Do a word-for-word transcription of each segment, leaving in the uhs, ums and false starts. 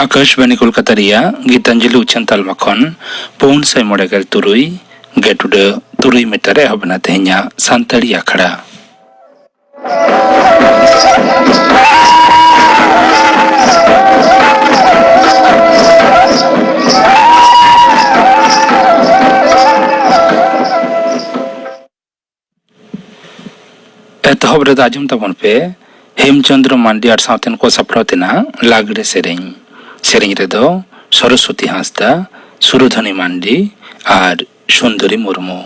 ᱟᱠᱟᱥᱵᱟᱱᱤ ᱠᱳᱞᱠᱟᱛᱟ ᱨᱮᱭᱟᱜ ᱜᱤᱛᱟᱧᱡᱚᱞᱤ ᱩᱪᱷᱟᱹᱱ ᱛᱟᱞᱢᱟ ᱠᱷᱚᱱ ᱯᱩᱱ ᱥᱟᱭ ᱢᱚᱬᱮ ᱜᱮᱞ ᱛᱩᱨᱩᱭ ᱜᱮᱴᱩᱰᱟᱹ ᱛᱩᱨᱩᱭ ᱢᱤᱴᱟᱨ ᱨᱮ ᱮᱦᱚᱵ ᱮᱱᱟ ᱛᱮᱦᱮᱧᱟᱜ ᱥᱟᱱᱛᱟᱲᱤ ᱟᱠᱷᱲᱟ᱾ ᱮᱛᱚᱦᱚᱵ ᱨᱮᱫᱚ ᱟᱸᱡᱚᱢ ᱛᱟᱵᱚᱱ ᱯᱮ ᱦᱮᱢᱪᱚᱸᱫᱽᱨᱚ ᱢᱟᱱᱰᱤ ᱟᱨ ᱥᱟᱶᱛᱮᱱ ᱠᱚ ᱥᱟᱯᱲᱟᱣ ᱛᱮᱱᱟᱜ ᱞᱟᱜᱽᱲᱮ ᱥᱮᱨᱮᱧ᱾ ᱥᱮᱨᱮᱧ ᱨᱮᱫᱚ ᱥᱚᱨᱚᱥᱣᱚᱛᱤ ᱦᱟᱸᱥᱫᱟ, ᱥᱩᱨᱚᱫᱷᱚᱱᱤ ᱢᱟᱱᱰᱤ ᱟᱨ ᱥᱩᱱᱫᱚᱨᱤ ᱢᱩᱨᱢᱩ᱾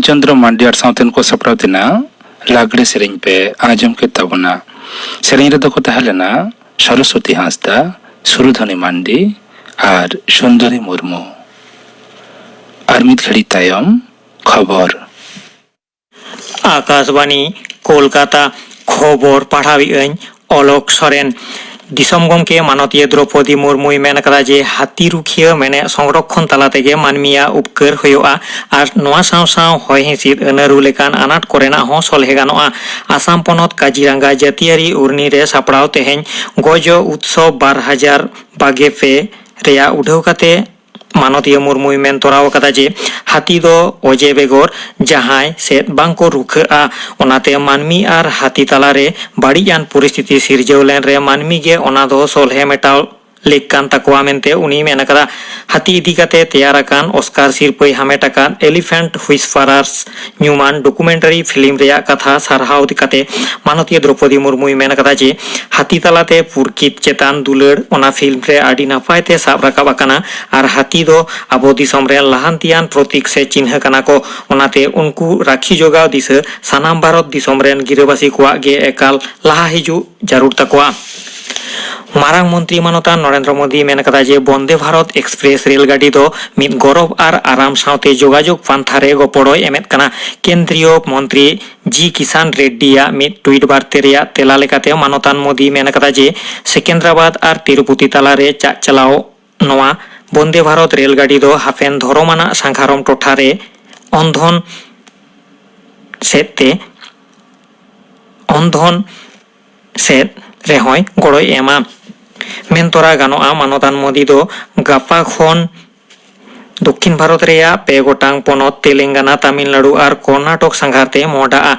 ᱪᱚᱱᱫᱨᱚ ᱢᱟᱱᱰᱤ ᱟᱨ ᱥᱟᱶᱛᱮᱱ ᱠᱚ ᱥᱟᱯᱲᱟᱣ ᱛᱮᱱᱟᱜ ᱞᱟᱜᱽᱲᱮ ᱥᱮᱨᱮᱧ ᱯᱮ ᱟᱸᱡᱚᱢ ᱠᱮᱫ ᱛᱟᱵᱚᱱᱟ᱾ ᱥᱮᱨᱮᱧ ᱨᱮᱫᱚ ᱠᱚ ᱛᱟᱦᱮᱸ ᱞᱮᱱᱟ ᱥᱚᱨᱚᱥᱚᱛᱤ ᱦᱟᱸᱥᱫᱟ, ᱥᱩᱨᱩᱫᱷᱚᱱᱤ ᱢᱟᱱᱰᱤ ᱟᱨ ᱥᱩᱱᱫᱚᱨᱤ ᱢᱩᱨᱢᱩ᱾ ᱟᱨ ᱢᱤᱫ ᱜᱷᱟᱹᱲᱤᱡ ᱛᱟᱭᱚᱢ ᱠᱷᱚᱵᱚᱨ᱾ ᱟᱠᱟᱥᱵᱟᱬᱤ, ᱠᱳᱞᱠᱟᱛᱟ᱾ ᱠᱷᱚᱵᱚᱨ ᱯᱟᱲᱦᱟᱣᱮᱫ ᱟᱹᱧ ᱚᱞᱚᱠ ᱥᱚᱨᱮᱱ᱾ ᱫᱤᱥᱚᱢ ᱜᱚᱢᱠᱮ ᱢᱟᱱᱚᱛᱤᱭᱟᱹ ᱫᱨᱚᱯᱚᱫᱤ ᱢᱩᱨᱢᱩᱭ ᱢᱮᱱ ᱠᱟᱫᱟ ᱡᱮ ᱦᱟᱹᱛᱤ ᱨᱩᱠᱷᱤᱭᱟᱹ ᱢᱮᱱᱮᱫ ᱥᱚᱝᱨᱚᱠᱷᱚᱱ ᱛᱟᱞᱟ ᱛᱮᱜᱮ ᱢᱟᱹᱱᱢᱤᱭᱟᱜ ᱩᱯᱠᱟᱹᱨ ᱦᱩᱭᱩᱜᱼᱟ ᱟᱨ ᱱᱚᱣᱟ ᱥᱟᱶ ᱥᱟᱶ ᱦᱚᱭ ᱦᱤᱸᱥᱤᱫ ᱟᱹᱱᱟᱹᱨᱩ ᱞᱮᱠᱟᱱ ᱟᱱᱟᱴ ᱠᱚᱨᱮᱱᱟᱜ ᱦᱚᱸ ᱥᱚᱞᱦᱮ ᱜᱟᱱᱚᱜᱼᱟ᱾ ᱟᱥᱟᱢ ᱯᱚᱱᱚᱛ ᱠᱟᱡᱤᱨᱟᱝᱜᱟ ᱡᱟᱹᱛᱤᱭᱟᱹᱨᱤ ᱩᱨᱱᱤ ᱨᱮ ᱥᱟᱯᱲᱟᱣ ᱛᱮᱦᱮᱧ ᱜᱚᱡᱚ ᱩᱛᱥᱚᱵ ᱵᱟᱨ ᱦᱟᱡᱟᱨ ᱵᱟᱜᱮ ᱯᱮ ᱨᱮᱭᱟᱜ ᱩᱰᱷᱟᱹᱣ ᱠᱟᱛᱮ ᱢᱟᱱᱚᱛᱤᱭᱟᱹ ᱢᱩᱨᱢᱩᱭ ᱢᱮᱱ ᱛᱚᱨᱟᱣ ᱟᱠᱟᱫᱟ ᱡᱮ ᱦᱟᱹᱛᱤ ᱫᱚ ᱚᱡᱮ ᱵᱮᱜᱚᱨ ᱡᱟᱦᱟᱸᱭ ᱥᱮᱫ ᱵᱟᱝᱠᱚ ᱨᱩᱠᱷᱟᱹᱜᱼᱟ, ᱚᱱᱟᱛᱮ ᱢᱟᱹᱱᱢᱤ ᱟᱨ ᱦᱟᱹᱛᱤ ᱛᱟᱞᱟᱨᱮ ᱵᱟᱹᱲᱤᱡ ᱟᱱ ᱯᱚᱨᱤᱥᱛᱷᱤᱛᱤ ᱥᱤᱨᱡᱟᱹᱣ ᱞᱮᱱ ᱨᱮ ᱢᱟᱹᱱᱢᱤ ᱜᱮ ᱚᱱᱟ ᱫᱚ ᱥᱚᱞᱦᱮ ᱢᱮᱴᱟᱣ ᱞᱮᱠ ᱠᱟᱱ ᱛᱟᱠᱚᱣᱟ ᱢᱮᱱᱛᱮ ᱩᱱᱤᱭ ᱢᱮᱱ ᱟᱠᱟᱫᱟ᱾ ᱦᱟᱹᱛᱤ ᱤᱫᱤ ᱠᱟᱛᱮ ᱛᱮᱭᱟᱨ ᱟᱠᱟᱱ ᱚᱥᱠᱟᱨ ᱥᱤᱨᱯᱟᱹᱭ ᱦᱟᱢᱮᱴ ᱟᱠᱟᱫ Elephant Whisperers ᱧᱩᱢᱟᱱ ᱰᱚᱠᱩᱢᱮᱱᱴᱟᱨᱤ ᱯᱷᱤᱞᱢ ᱨᱮᱭᱟᱜ ᱠᱟᱛᱷᱟ ᱥᱟᱨᱦᱟᱣ ᱠᱟᱛᱮ ᱢᱟᱱᱚᱛᱤᱭᱟᱹ ᱫᱨᱚᱯᱚᱫᱤ ᱢᱩᱨᱢᱩᱭ ᱢᱮᱱ ᱟᱠᱟᱫᱟ ᱡᱮ ᱦᱟᱹᱛᱤ ᱛᱟᱞᱟᱛᱮ ᱯᱩᱨᱠᱤᱛ ᱪᱮᱛᱟᱱ ᱫᱩᱞᱟᱹᱲ ᱚᱱᱟ ᱯᱷᱤᱞᱢ ᱨᱮ ᱟᱹᱰᱤ ᱱᱟᱯᱟᱭ ᱛᱮ ᱥᱟᱵ ᱨᱟᱠᱟᱵ ᱟᱠᱟᱱᱟ ᱟᱨ ᱦᱟᱹᱛᱤ ᱫᱚ ᱟᱵᱚ ᱫᱤᱥᱚᱢ ᱨᱮᱱ ᱞᱟᱦᱟᱱᱛᱤᱭᱟᱱ ᱯᱨᱚᱛᱤᱠ ᱥᱮ ᱪᱤᱱᱦᱟᱹ ᱠᱟᱱᱟ ᱠᱚ᱾ ᱚᱱᱟᱛᱮ ᱩᱱᱠᱩ ᱨᱟᱹᱠᱷᱤ ᱡᱚᱜᱟᱣ ᱫᱤᱥᱟᱹ ᱥᱟᱱᱟᱢ ᱵᱷᱟᱨᱚᱛ ᱫᱤᱥᱚᱢ ᱨᱮᱱ ᱜᱤᱨᱟᱹᱵᱟᱹᱥᱤ ᱠᱚᱣᱟᱜ ᱜᱮ ᱮᱠᱟᱞ ᱞᱟᱦᱟ ᱦᱤᱡᱩᱜ ᱡᱟᱹᱨᱩᱲ ᱛᱟᱠᱚᱣᱟ᱾ ᱢᱟᱨᱟᱝ ᱢᱚᱱᱛᱨᱤ ᱢᱟᱱᱚᱛᱟᱱ ᱱᱚᱨᱮᱱᱫᱨᱚ ᱢᱳᱫᱤ ᱢᱮᱱ ᱠᱟᱫᱟ ᱡᱮ ᱵᱚᱱᱫᱮ ᱵᱷᱟᱨᱚᱛ ᱮᱠᱥᱯᱨᱮᱥ ᱨᱮᱞ ᱜᱟᱹᱰᱤ ᱫᱚ ᱢᱤᱫ ᱜᱚᱨᱚᱵ ᱟᱨ ᱟᱨᱟᱢ ᱥᱟᱶᱛᱮ ᱡᱳᱜᱟᱡᱳᱜᱽ ᱯᱟᱱᱛᱷᱟ ᱨᱮ ᱜᱚᱯᱚᱲᱚᱭ ᱮᱢᱮᱫ ᱠᱟᱱᱟ᱾ ᱠᱮᱱᱫᱨᱤᱭᱚ ᱢᱚᱱᱛᱨᱤ ᱡᱤ ᱠᱤᱥᱟᱱ ᱨᱮᱰᱰᱤᱭᱟᱜ ᱢᱤᱫ ᱴᱩᱭᱤᱴ ᱵᱟᱨᱛᱮ ᱨᱮᱭᱟᱜ ᱛᱮᱞᱟ ᱞᱮᱠᱟᱛᱮ ᱢᱟᱱᱚᱛᱟᱱ ᱢᱳᱫᱤ ᱢᱮᱱ ᱠᱟᱫᱟ ᱡᱮ ᱥᱮᱠᱮᱱᱫᱨᱟᱵᱟᱫᱽ ᱟᱨ ᱛᱤᱨᱩᱯᱚᱛᱤ ᱛᱟᱞᱟᱨᱮ ᱪᱟᱜ ᱪᱟᱞᱟᱣ ᱱᱚᱣᱟ ᱵᱚᱱᱫᱮ ᱵᱷᱟᱨᱚᱛ ᱨᱮᱞ ᱜᱟᱹᱰᱤ ᱫᱚ ᱦᱟᱯᱮᱱ ᱫᱷᱚᱨᱚᱢ ᱟᱱᱟᱜ ᱥᱟᱸᱜᱷᱟᱨᱚᱢ ᱴᱚᱴᱷᱟ ᱨᱮ ᱚᱱᱫᱷᱚᱱ ᱥᱮᱫ ᱛᱮ ᱚᱱᱫᱷᱚᱱ ᱥᱮᱫ ᱨᱮᱦᱚᱸᱭ ᱜᱚᱲᱚᱭ ᱮᱢᱟ᱾ ᱢᱮᱱ ᱛᱚᱨᱟ ᱜᱟᱱᱚᱜᱼᱟ, ᱢᱟᱱᱚᱛᱟᱱ ᱢᱳᱫᱤ ᱫᱚ ᱜᱟᱯᱟ ᱠᱷᱚᱱ ᱫᱚᱠᱠᱷᱤᱱ ᱵᱷᱟᱨᱚᱛ ᱨᱮᱭᱟᱜ ᱯᱮ ᱜᱚᱴᱟᱝ ᱯᱚᱱᱚᱛ ᱛᱮᱞᱮᱝᱜᱟᱱᱟ, ᱛᱟᱢᱤᱞᱱᱟᱲᱩ ᱟᱨ ᱠᱚᱨᱱᱟᱴᱚᱠ ᱥᱟᱸᱜᱷᱟᱨ ᱛᱮ ᱢᱚᱦᱰᱟᱜᱼᱟ᱾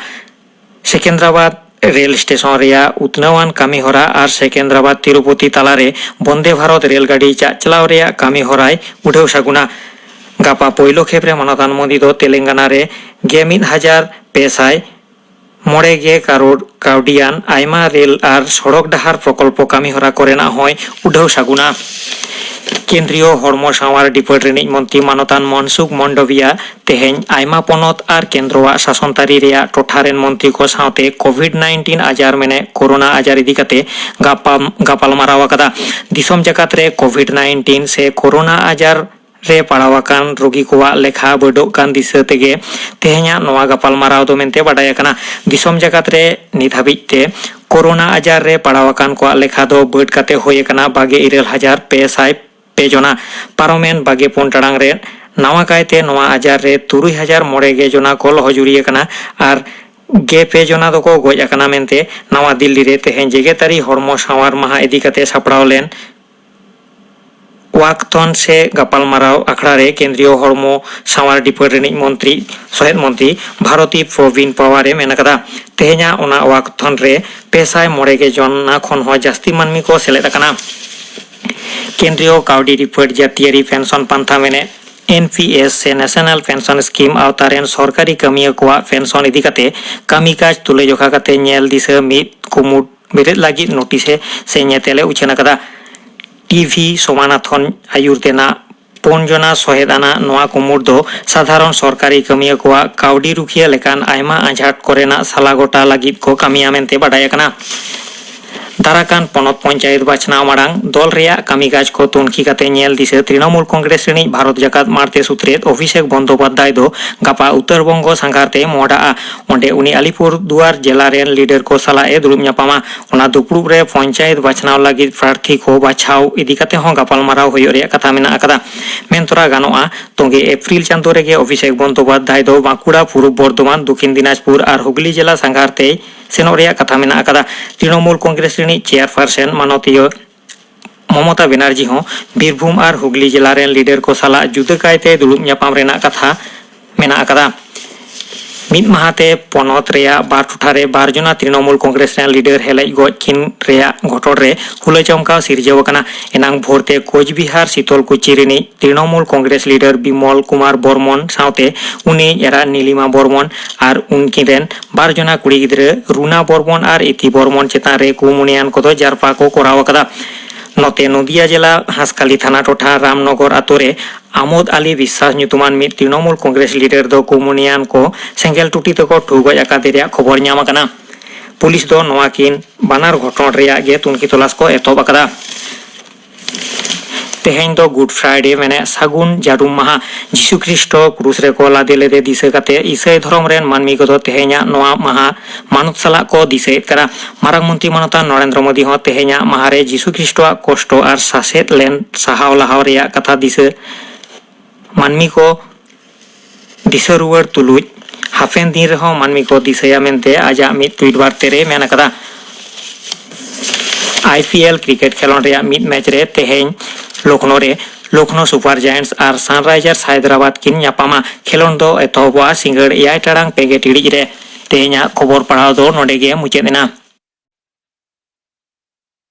ᱥᱮᱠᱮᱱᱫᱨᱟᱵᱟᱫᱽ ᱨᱮᱞ ᱥᱴᱮᱥᱚᱱ ᱨᱮᱭᱟᱜ ᱩᱛᱱᱟᱹᱣᱟᱱ ᱠᱟᱹᱢᱤ ᱦᱚᱨᱟ ᱟᱨ ᱥᱮᱠᱮᱱᱫᱨᱟᱵᱟᱫᱽ ᱛᱤᱨᱩᱯᱚᱛᱤ ᱛᱟᱞᱟᱨᱮ ᱵᱚᱱᱫᱮ ᱵᱷᱟᱨᱚᱛ ᱨᱮᱞ ᱜᱟᱹᱰᱤ ᱪᱟᱜ ᱪᱟᱞᱟᱣ ᱨᱮᱭᱟᱜ ᱠᱟᱹᱢᱤ ᱦᱚᱨᱟᱭ ᱩᱰᱷᱟᱹᱣ ᱥᱟᱹᱜᱩᱱᱟ᱾ ᱜᱟᱯᱟ ᱯᱳᱭᱞᱳ ᱠᱷᱮᱯ ᱨᱮ ᱢᱟᱱᱚᱛᱟᱱ ᱢᱳᱫᱤ ᱫᱚ ᱛᱮᱞᱮᱝᱜᱟᱱᱟ ᱨᱮ ᱜᱮ ᱢᱤᱫ ᱦᱟᱡᱟᱨ ᱯᱮ ᱥᱟᱭ ᱢᱚᱬᱮ ᱜᱮ ᱠᱟᱨᱳᱲ ᱠᱟᱹᱣᱰᱤᱭᱟᱱ ᱟᱭᱢᱟ ᱨᱮᱞ ᱟᱨ ᱥᱚᱲᱚᱠ ᱰᱟᱦᱟᱨ ᱯᱨᱚᱠᱚᱞᱯᱚ ᱠᱟᱹᱢᱤ ᱦᱚᱨᱟ ᱠᱚᱨᱮᱱᱟᱜ ᱦᱚᱸᱭ ᱩᱰᱷᱟᱹᱣ ᱥᱟᱹᱜᱩᱱᱟ᱾ ᱠᱮᱱᱫᱨᱤᱭᱚ ᱦᱚᱲᱢᱚ ᱥᱟᱶᱟᱨ ᱰᱤᱯᱟᱨᱴ ᱨᱤᱱᱤᱡ ᱢᱚᱱᱛᱨᱤ ᱢᱟᱱᱚᱛᱟᱱ ᱢᱚᱱᱥᱩᱠᱷ ᱢᱚᱱᱰᱚᱵᱤᱭᱟ ᱛᱮᱦᱮᱧ ᱟᱭᱢᱟ ᱯᱚᱱᱚᱛ ᱟᱨ ᱠᱮᱱᱫᱨᱚᱣᱟᱜ ᱥᱟᱥᱚᱱ ᱛᱟᱹᱨᱤ ᱨᱮᱭᱟᱜ ᱴᱚᱴᱷᱟ ᱨᱮᱱ ᱢᱚᱱᱛᱨᱤ ᱠᱚ ᱥᱟᱶᱛᱮ ᱠᱳᱵᱷᱤᱰ ᱱᱟᱭᱤᱱᱴᱤᱱ ᱟᱡᱟᱨ ᱢᱮᱱᱮᱫ ᱠᱳᱨᱳᱱᱟ ᱟᱡᱟᱨ ᱤᱫᱤ ᱠᱟᱛᱮ ᱜᱟᱯᱟᱢ-, ᱜᱟᱯᱟᱞᱢᱟᱨᱟᱣ ᱟᱠᱟᱫᱟ᱾ ᱫᱤᱥᱚᱢ ᱡᱟᱠᱟᱛ ᱨᱮ ᱠᱳᱵᱷᱤᱰ ᱱᱟᱭᱤᱱᱴᱤᱱ ᱥᱮ ᱠᱳᱨᱳᱱᱟ ᱟᱡᱟᱨ ᱨᱮ ᱯᱟᱲᱟᱣ ᱟᱠᱟᱱ ᱨᱳᱜᱤ ᱠᱚᱣᱟᱜ ᱞᱮᱠᱷᱟ ᱵᱟᱹᱰᱚᱜ ᱠᱟᱱ ᱫᱤᱥᱟᱹ ᱛᱮᱜᱮ ᱛᱮᱦᱮᱧᱟᱜ ᱱᱚᱣᱟ ᱜᱟᱯᱟᱞᱢᱟᱨᱟᱣ ᱫᱚ ᱢᱮᱱᱛᱮ ᱵᱟᱰᱟᱭ ᱟᱠᱟᱱᱟ᱾ ᱫᱤᱥᱚᱢ ᱡᱟᱠᱟᱛ ᱨᱮ ᱱᱤᱛ ᱦᱟᱹᱵᱤᱡ ᱛᱮ ᱠᱳᱨᱳᱱᱟ ᱟᱡᱟᱨ ᱨᱮ ᱯᱟᱲᱟᱣ ᱟᱠᱟᱱ ᱠᱚᱣᱟᱜ ᱞᱮᱠᱷᱟ ᱫᱚ ᱵᱟᱹᱰ ᱠᱟᱛᱮ ᱦᱩᱭ ᱟᱠᱟᱱᱟ ᱵᱟᱜᱮ ᱤᱨᱟᱹᱞ ᱦᱟᱡᱟᱨ ᱯᱮ ᱥᱟᱭ ᱯᱮ ᱡᱚᱱᱟ᱾ ᱯᱟᱨᱚᱢᱮᱱ ᱵᱟᱜᱮ ᱯᱩᱱ ᱴᱟᱲᱟᱝ ᱨᱮ ᱱᱟᱣᱟ ᱠᱟᱭᱛᱮ ᱱᱚᱣᱟ ᱟᱡᱟᱨ ᱨᱮ ᱛᱩᱨᱩᱭ ᱦᱟᱡᱟᱨ ᱢᱚᱬᱮ ᱜᱮ ᱡᱚᱱᱟ ᱠᱚ ᱞᱚᱦᱚᱡᱩᱨᱤ ᱟᱠᱟᱱᱟ ᱟᱨ ᱜᱮ ᱯᱮ ᱡᱚᱱᱟ ᱫᱚᱠᱚ ᱜᱚᱡ ᱟᱠᱟᱱᱟ ᱢᱮᱱᱛᱮ ᱱᱟᱣᱟ ᱫᱤᱞᱞᱤ ᱨᱮ ᱛᱮᱦᱮᱧ ᱡᱮᱜᱮᱛᱟᱹᱨᱤ ᱦᱚᱲᱢᱚ ᱥᱟᱶᱟᱨ ᱢᱟᱦᱟ ᱤᱫᱤ ᱠᱟᱛᱮ ᱥᱟᱯᱲᱟᱣ ᱞᱮᱱ ᱣᱟᱠᱛᱷᱚᱱ ᱥᱮ ᱜᱟᱯᱟᱞᱢᱟᱨᱟᱣ ᱟᱠᱷᱲᱟ ᱨᱮ ᱠᱮᱱᱫᱨᱤᱭᱚ ᱦᱚᱲᱢᱚ ᱥᱟᱶᱟᱨ ᱰᱤᱯᱟᱨᱴ ᱨᱤᱱᱤᱡ ᱢᱚᱱᱛᱨᱤ, ᱥᱚᱦᱮᱫ ᱢᱚᱱᱛᱨᱤ ᱵᱷᱟᱨᱚᱛᱤ ᱯᱨᱚᱵᱤᱱ ᱯᱟᱣᱟᱨ ᱮ ᱢᱮᱱ ᱟᱠᱟᱫᱟ᱾ ᱛᱮᱦᱮᱧᱟᱜ ᱚᱱᱟ ᱣᱟᱠᱛᱷᱚᱱ ᱨᱮ ᱯᱮ ᱥᱟᱭ ᱢᱚᱬᱮ ᱜᱮ ᱡᱚᱱᱟ ᱠᱷᱚᱱ ᱦᱚᱸ ᱡᱟᱹᱥᱛᱤ ᱢᱟᱹᱱᱢᱤ ᱠᱚ ᱥᱮᱞᱮᱫ ᱟᱠᱟᱱᱟ᱾ ᱠᱮᱱᱫᱨᱤᱭᱚ ᱠᱟᱹᱣᱰᱤ ᱰᱤᱯᱟᱨᱴ ᱡᱟᱹᱛᱤᱭᱟᱹᱨᱤ ᱯᱮᱱᱥᱚᱱ ᱯᱟᱱᱛᱷᱟ ᱢᱮᱱᱮᱫ ᱮᱱ ᱯᱤ ᱮᱥ ᱥᱮ ᱱᱮᱥᱚᱱᱟᱞ ᱯᱮᱱᱥᱚᱱ ᱥᱠᱤᱢ ᱟᱣᱛᱟ ᱨᱮᱱ ᱥᱚᱨᱠᱟᱨᱤ ᱠᱟᱹᱢᱤᱭᱟᱹ ᱠᱚᱣᱟᱜ ᱯᱮᱱᱥᱚᱱ ᱤᱫᱤ ᱠᱟᱛᱮ ᱠᱟᱹᱢᱤ ᱠᱟᱡᱽ ᱛᱩᱞᱟᱹᱡᱚᱠᱷᱟ ᱠᱟᱛᱮ ᱧᱮᱞ ᱫᱤᱥᱟᱹ ᱢᱤᱫ ᱠᱩᱢᱩᱴ ᱵᱮᱨᱮᱫ ᱞᱟᱹᱜᱤᱫ ᱱᱳᱴᱤᱥ ᱮ ᱥᱮ ᱧᱮᱛᱮᱞ ᱮ ᱩᱪᱷᱟᱹᱱ ᱟᱠᱟᱫᱟ᱾ ᱴᱤ ᱵᱷᱤ ᱥᱳᱢᱟᱱᱟᱛᱷᱚᱱ ᱟᱭᱩᱨ ᱛᱮᱱᱟᱜ ᱯᱩᱱ ᱡᱚᱱᱟ ᱥᱚᱦᱮᱫ ᱟᱱᱟᱜ ᱱᱚᱣᱟ ᱠᱩᱢᱩᱴ ᱫᱚ ᱥᱟᱫᱷᱟᱨᱚᱱ ᱥᱚᱨᱠᱟᱨᱤ ᱠᱟᱹᱢᱤᱭᱟᱹ ᱠᱚᱣᱟᱜ ᱠᱟᱹᱣᱰᱤ ᱨᱩᱠᱷᱤᱭᱟᱹ ᱞᱮᱠᱟᱱ ᱟᱭᱢᱟ ᱟᱸᱡᱷᱟᱴ ᱠᱚᱨᱮᱱᱟᱜ ᱥᱟᱞᱟ ᱜᱚᱴᱟ ᱞᱟᱹᱜᱤᱫ ᱠᱚ ᱠᱟᱹᱢᱤᱭᱟ ᱢᱮᱱᱛᱮ ᱵᱟᱰᱟᱭ ᱟᱠᱟᱱᱟ᱾ ᱫᱟᱨᱟᱠᱟᱱ ᱯᱚᱱᱚᱛ ᱯᱚᱧᱪᱟᱭᱮᱛ ᱵᱟᱪᱷᱱᱟᱣ ᱢᱟᱲᱟᱝ ᱫᱚᱞ ᱨᱮᱭᱟᱜ ᱠᱟᱹᱢᱤ ᱠᱟᱡᱽ ᱠᱚ ᱛᱩᱱᱠᱷᱤ ᱠᱟᱛᱮ ᱧᱮᱞ ᱫᱤᱥᱟᱹ ᱛᱨᱤᱱᱚᱢᱩᱞ ᱠᱚᱝᱜᱨᱮᱥ ᱨᱤᱱᱤᱡ ᱵᱷᱟᱨᱚᱛ ᱡᱟᱠᱟᱛ ᱢᱟᱬᱛᱮ ᱥᱩᱛᱨᱮᱛ ᱚᱵᱷᱤᱥᱮᱠ ᱵᱚᱱᱫᱳᱯᱟᱫᱽᱫᱷᱟᱭ ᱫᱚ ᱜᱟᱯᱟ ᱩᱛᱛᱚᱨ ᱵᱚᱝᱜᱚ ᱥᱟᱸᱜᱷᱟᱨ ᱛᱮᱭ ᱢᱚᱦᱰᱟᱜᱼᱟ᱾ ᱚᱸᱰᱮ ᱩᱱᱤ ᱟᱞᱤᱯᱩᱨ ᱫᱩᱣᱟᱨ ᱡᱮᱞᱟ ᱨᱮᱱ ᱞᱤᱰᱟᱨ ᱠᱚ ᱥᱟᱞᱟᱜ ᱮ ᱫᱩᱲᱩᱵ ᱧᱟᱯᱟᱢᱟ᱾ ᱚᱱᱟ ᱫᱩᱯᱲᱩᱵ ᱨᱮ ᱯᱚᱧᱪᱟᱭᱮᱛ ᱵᱟᱪᱷᱱᱟᱣ ᱞᱟᱹᱜᱤᱫ ᱯᱨᱟᱨᱛᱷᱤ ᱠᱚ ᱵᱟᱪᱷᱟᱣ ᱤᱫᱤ ᱠᱟᱛᱮ ᱦᱚᱸ ᱜᱟᱯᱟᱞᱢᱟᱨᱟᱣ ᱦᱩᱭᱩᱜ ᱨᱮᱭᱟᱜ ᱠᱟᱛᱷᱟ ᱢᱮᱱᱟᱜ ᱟᱠᱟᱫᱟ᱾ ᱢᱮᱱ ᱛᱚᱨᱟ ᱜᱟᱱᱚᱜᱼᱟ, ᱛᱚᱝᱜᱮ ᱮᱯᱨᱤᱞ ᱪᱟᱸᱫᱚ ᱨᱮᱜᱮ ᱚᱵᱷᱤᱥᱮᱠ ᱵᱚᱱᱫᱳᱯᱟᱫᱽᱫᱷᱟᱭ ᱫᱚ ᱵᱟᱸᱠᱩᱲᱟ, ᱯᱩᱨᱩᱵ ᱵᱚᱨᱫᱷᱚᱢᱟᱱ, ᱫᱚᱠᱷᱤᱱ ᱫᱤᱱᱟᱡᱽᱯᱩᱨ ᱟᱨ ᱦᱩᱜᱽᱞᱤ ᱡᱮᱞᱟ ᱥᱟᱸᱜᱷᱟᱨ ᱛᱮᱭ ᱥᱮᱱᱚᱜ ᱨᱮᱭᱟᱜ ᱠᱟᱛᱷᱟ ᱢᱮᱱᱟᱜ ᱟᱠᱟᱫᱟ᱾ ᱛᱨᱤᱱᱚᱢᱩᱞ ᱠᱚᱝᱜᱨᱮᱥ ᱨᱤᱱᱤᱡ ᱪᱮᱭᱟᱨᱯᱟᱨᱥᱚᱱ ᱢᱟᱱᱚᱛᱤᱭᱟᱹ ᱢᱚᱢᱚᱛᱟ ᱵᱮᱱᱟᱨᱡᱤ ᱦᱚᱸ ᱵᱤᱨᱵᱷᱩᱢ ᱟᱨ ᱦᱩᱜᱽᱞᱤ ᱡᱮᱞᱟ ᱨᱮᱱ ᱞᱤᱰᱟᱨ ᱠᱚ ᱥᱟᱞᱟᱜ ᱡᱩᱫᱟᱹ ᱠᱟᱭᱛᱮ ᱫᱩᱲᱩᱵ ᱧᱟᱯᱟᱢ ᱨᱮᱱᱟᱜ ᱠᱟᱛᱷᱟ ᱢᱮᱱᱟᱜ ᱟᱠᱟᱫᱟ᱾ ᱢᱤᱫ ᱢᱟᱦᱟᱛᱮ ᱯᱚᱱᱚᱛ ᱨᱮᱭᱟᱜ ᱵᱟᱨ ᱴᱚᱴᱷᱟ ᱨᱮ ᱵᱟᱨ ᱡᱚᱱᱟ ᱛᱨᱤᱱᱚᱢᱩᱞ ᱠᱚᱝᱜᱨᱮᱥ ᱨᱮᱱ ᱞᱤᱰᱟᱨ ᱦᱮᱞᱮᱡ ᱜᱚᱡ ᱠᱤᱱ ᱨᱮᱭᱟᱜ ᱜᱷᱚᱴᱚᱱ ᱨᱮ ᱦᱩᱞᱟᱹ ᱪᱚᱢᱠᱟᱣ ᱥᱤᱨᱡᱟᱹᱣ ᱟᱠᱟᱱᱟ᱾ ᱮᱱᱟᱝ ᱵᱷᱳᱨ ᱛᱮ ᱠᱳᱪᱵᱤᱦᱟᱨ ᱥᱤᱛᱚᱞᱠᱩᱪᱤ ᱨᱤᱱᱤᱡ ᱛᱨᱤᱱᱚᱢᱩᱞ ᱠᱚᱝᱜᱨᱮᱥ ᱞᱤᱰᱟᱨ ᱵᱤᱢᱚᱞ ᱠᱩᱢᱟᱨ ᱵᱚᱨᱢᱚᱱ ᱥᱟᱶᱛᱮ ᱩᱱᱤ ᱮᱨᱟ ᱱᱤᱞᱤᱢᱟ ᱵᱚᱨᱢᱚᱱ ᱟᱨ ᱩᱱᱠᱤᱱ ᱨᱮᱱ ᱵᱟᱨ ᱡᱚᱱᱟ ᱠᱩᱲᱤ ᱜᱤᱫᱽᱨᱟᱹ ᱨᱩᱱᱟ ᱵᱚᱨᱢᱚᱱ ᱟᱨ ᱤᱛᱤ ᱵᱚᱨᱢᱚᱱ ᱪᱮᱛᱟᱱ ᱨᱮ ᱠᱩᱢᱩᱱᱤᱭᱟᱱ ᱠᱚᱫᱚ ᱡᱟᱨᱯᱟ ᱠᱚ ᱠᱚᱨᱟᱣ ᱟᱠᱟᱫᱟ᱾ ᱱᱚᱛᱮ, ᱱᱚᱫᱤᱭᱟ ᱡᱮᱞᱟ ᱦᱟᱸᱥᱠᱟᱞᱤ ᱛᱷᱟᱱᱟ ᱴᱚᱴᱷᱟ ᱨᱟᱢᱱᱚᱜᱚᱨ ᱟᱛᱳ ᱨᱮ ᱟᱢᱳᱫ ᱟᱞᱤ ᱵᱤᱥᱥᱟᱥ ᱧᱩᱛᱩᱢᱟᱱ ᱢᱤᱫ ᱛᱨᱤᱱᱚᱢᱩᱞ ᱠᱚᱝᱜᱨᱮᱥ ᱞᱤᱰᱟᱨ ᱫᱚ ᱠᱩᱢᱩᱱᱤᱭᱟᱱ ᱠᱚ ᱥᱮᱸᱜᱮᱞ ᱴᱩᱴᱤ ᱛᱮᱠᱚ ᱴᱷᱩ ᱜᱚᱡ ᱟᱠᱟᱫᱮ ᱨᱮᱭᱟᱜ ᱠᱷᱚᱵᱚᱨ ᱧᱟᱢ ᱟᱠᱟᱱᱟ᱾ ᱯᱩᱞᱤᱥ ᱫᱚ ᱱᱚᱣᱟ ᱠᱤᱱ ᱵᱟᱱᱟᱨ ᱜᱷᱚᱴᱚᱱ ᱨᱮᱭᱟᱜ ᱜᱮ ᱛᱩᱱᱠᱷᱤ ᱛᱚᱞᱟᱥ ᱠᱚ ᱮᱛᱚᱦᱚᱵ ᱟᱠᱟᱫᱟ᱾ ᱛᱮᱦᱮᱧ ᱫᱚ Good Friday, ᱢᱮᱱᱮᱫ ᱥᱟᱹᱜᱩᱱ ᱡᱟᱹᱨᱩᱢ ᱢᱟᱦᱟ᱾ ᱡᱤᱥᱩ ᱠᱷᱨᱤᱥᱴᱚ ᱠᱨᱩᱥ ᱨᱮᱠᱚ ᱞᱟᱫᱮ ᱞᱮᱫᱮ ᱫᱤᱥᱟᱹ ᱠᱟᱛᱮ ᱤᱥᱟᱹᱭ ᱫᱷᱚᱨᱚᱢ ᱨᱮᱱ ᱢᱟᱹᱱᱢᱤ ᱠᱚᱫᱚ ᱛᱮᱦᱮᱧᱟᱜ ᱱᱚᱣᱟ ᱢᱟᱦᱟ ᱢᱟᱱᱚᱛ ᱥᱟᱞᱟᱜ ᱠᱚ ᱫᱤᱥᱟᱹᱭᱮᱫ ᱠᱟᱱᱟ᱾ ᱢᱟᱨᱟᱝ ᱢᱚᱱᱛᱨᱤ ᱢᱟᱱᱚᱛᱟᱱ ᱱᱚᱨᱮᱱᱫᱨᱚ ᱢᱳᱫᱤ ᱦᱚᱸ ᱛᱮᱦᱮᱧᱟᱜ ᱢᱟᱦᱟ ᱨᱮ ᱡᱤᱥᱩ ᱠᱷᱨᱤᱥᱴᱚᱣᱟᱜ ᱠᱚᱥᱴᱚ ᱟᱨ ᱥᱟᱥᱮᱛ ᱞᱮᱱ ᱥᱟᱦᱟᱣ ᱞᱟᱦᱟᱣ ᱨᱮᱭᱟᱜ ᱠᱟᱛᱷᱟ ᱫᱤᱥᱟᱹ ᱢᱟᱹᱱᱢᱤ ᱠᱚ ᱫᱤᱥᱟᱹ ᱨᱩᱣᱟᱹᱲ ᱛᱩᱞᱩᱡ ᱦᱟᱯᱮᱱ ᱫᱤᱱ ᱨᱮᱦᱚᱸ ᱢᱟᱹᱱᱢᱤ ᱠᱚ ᱫᱤᱥᱟᱹᱭᱟ ᱢᱮᱱᱛᱮ ᱟᱡᱟᱜ ᱢᱤᱫ ᱴᱩᱭᱤᱴ ᱵᱟᱨᱛᱮ ᱨᱮ ᱢᱮᱱ ᱟᱠᱟᱫᱟ᱾ ᱟᱭ ᱯᱤ ᱮᱞ ᱠᱨᱤᱠᱮᱴ ᱠᱷᱮᱞᱳᱸᱰ ᱨᱮᱭᱟᱜ ᱢᱤᱫ ᱢᱮᱪ ᱨᱮ ᱛᱮᱦᱮᱧ ᱞᱚᱠᱷᱱᱳ ᱨᱮ ᱞᱚᱠᱷᱱᱳ ᱥᱩᱯᱟᱨ ᱡᱟᱭᱮᱱᱴᱥ ᱟᱨ ᱥᱟᱱᱨᱟᱭᱡᱟᱨᱥ ᱦᱟᱭᱫᱨᱟᱵᱟᱫᱽ ᱠᱤᱱ ᱧᱟᱯᱟᱢᱟ᱾ ᱠᱷᱮᱞᱳᱸᱰ ᱫᱚ ᱮᱛᱚᱦᱚᱵᱚᱜᱼᱟ ᱥᱤᱸᱜᱟᱹᱲ ᱮᱭᱟᱭ ᱴᱟᱲᱟᱝ ᱯᱮ ᱜᱮᱞ ᱴᱤᱲᱤᱡ ᱨᱮ᱾ ᱛᱮᱦᱮᱧᱟᱜ ᱠᱷᱚᱵᱚᱨ ᱯᱟᱲᱦᱟᱣ ᱫᱚ ᱱᱚᱰᱮ ᱜᱮ ᱢᱩᱪᱟᱹᱫ ᱮᱱᱟ᱾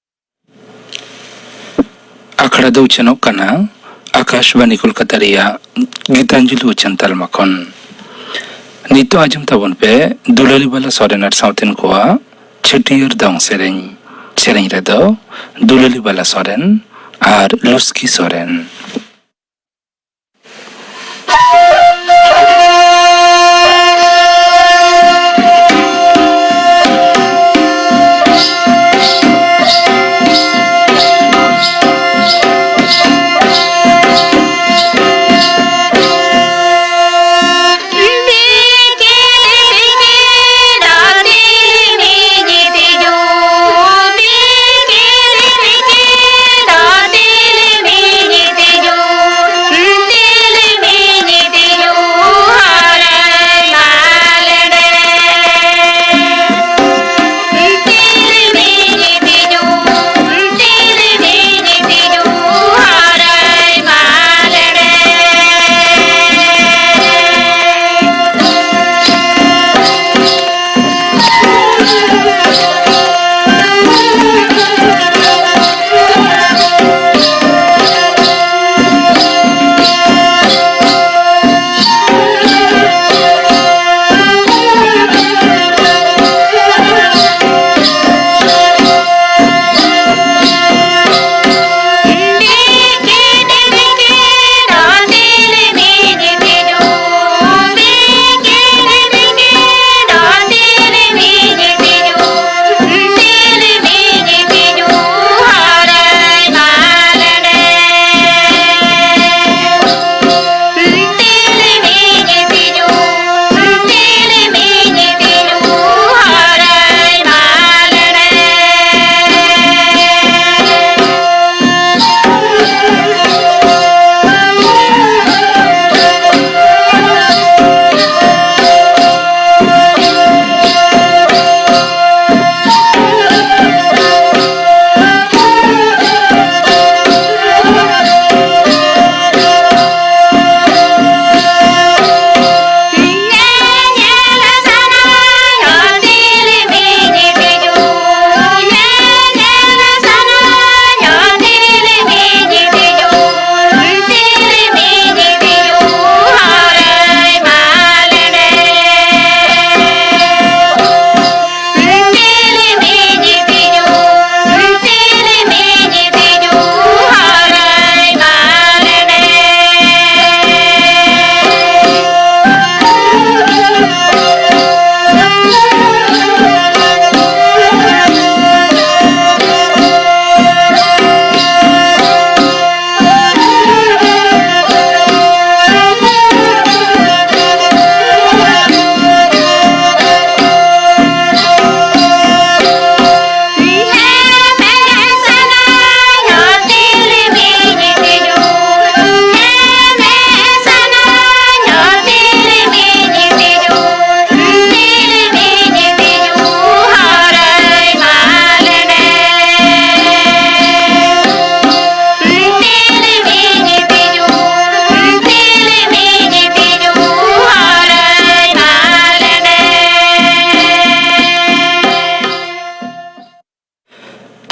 ᱟᱠᱷᱲᱟ ᱫᱚ ᱩᱪᱷᱟᱹᱱᱚᱜ ᱠᱟᱱᱟ ᱟᱠᱟᱥᱵᱟᱱᱤ ᱠᱳᱞᱠᱟᱛᱟ ᱨᱮᱭᱟᱜ ᱜᱤᱛᱟᱧᱡᱚᱞᱤ ᱩᱪᱷᱟᱹᱱ ᱛᱟᱞᱢᱟ ᱠᱷᱚᱱ᱾ ᱱᱤᱛᱚᱜ ᱟᱸᱡᱚᱢ ᱛᱟᱵᱚᱱ ᱯᱮ ᱫᱩᱞᱟᱹᱞᱤ ᱵᱟᱞᱟ ᱥᱚᱨᱮᱱ ᱟᱨ ᱥᱟᱶᱛᱮᱱ ᱠᱚᱣᱟᱜ ᱪᱷᱟᱹᱴᱭᱟᱹᱨ ᱫᱚᱝ ᱥᱮᱨᱮᱧ᱾ ᱥᱮᱨᱮᱧ ᱨᱮᱫᱚ ᱫᱩᱞᱟᱹᱞᱤ ᱵᱟᱞᱟ ᱥᱚᱨᱮᱱ ᱟᱨ ᱞᱩᱥᱠᱤ ᱥᱚᱨᱮᱱ᱾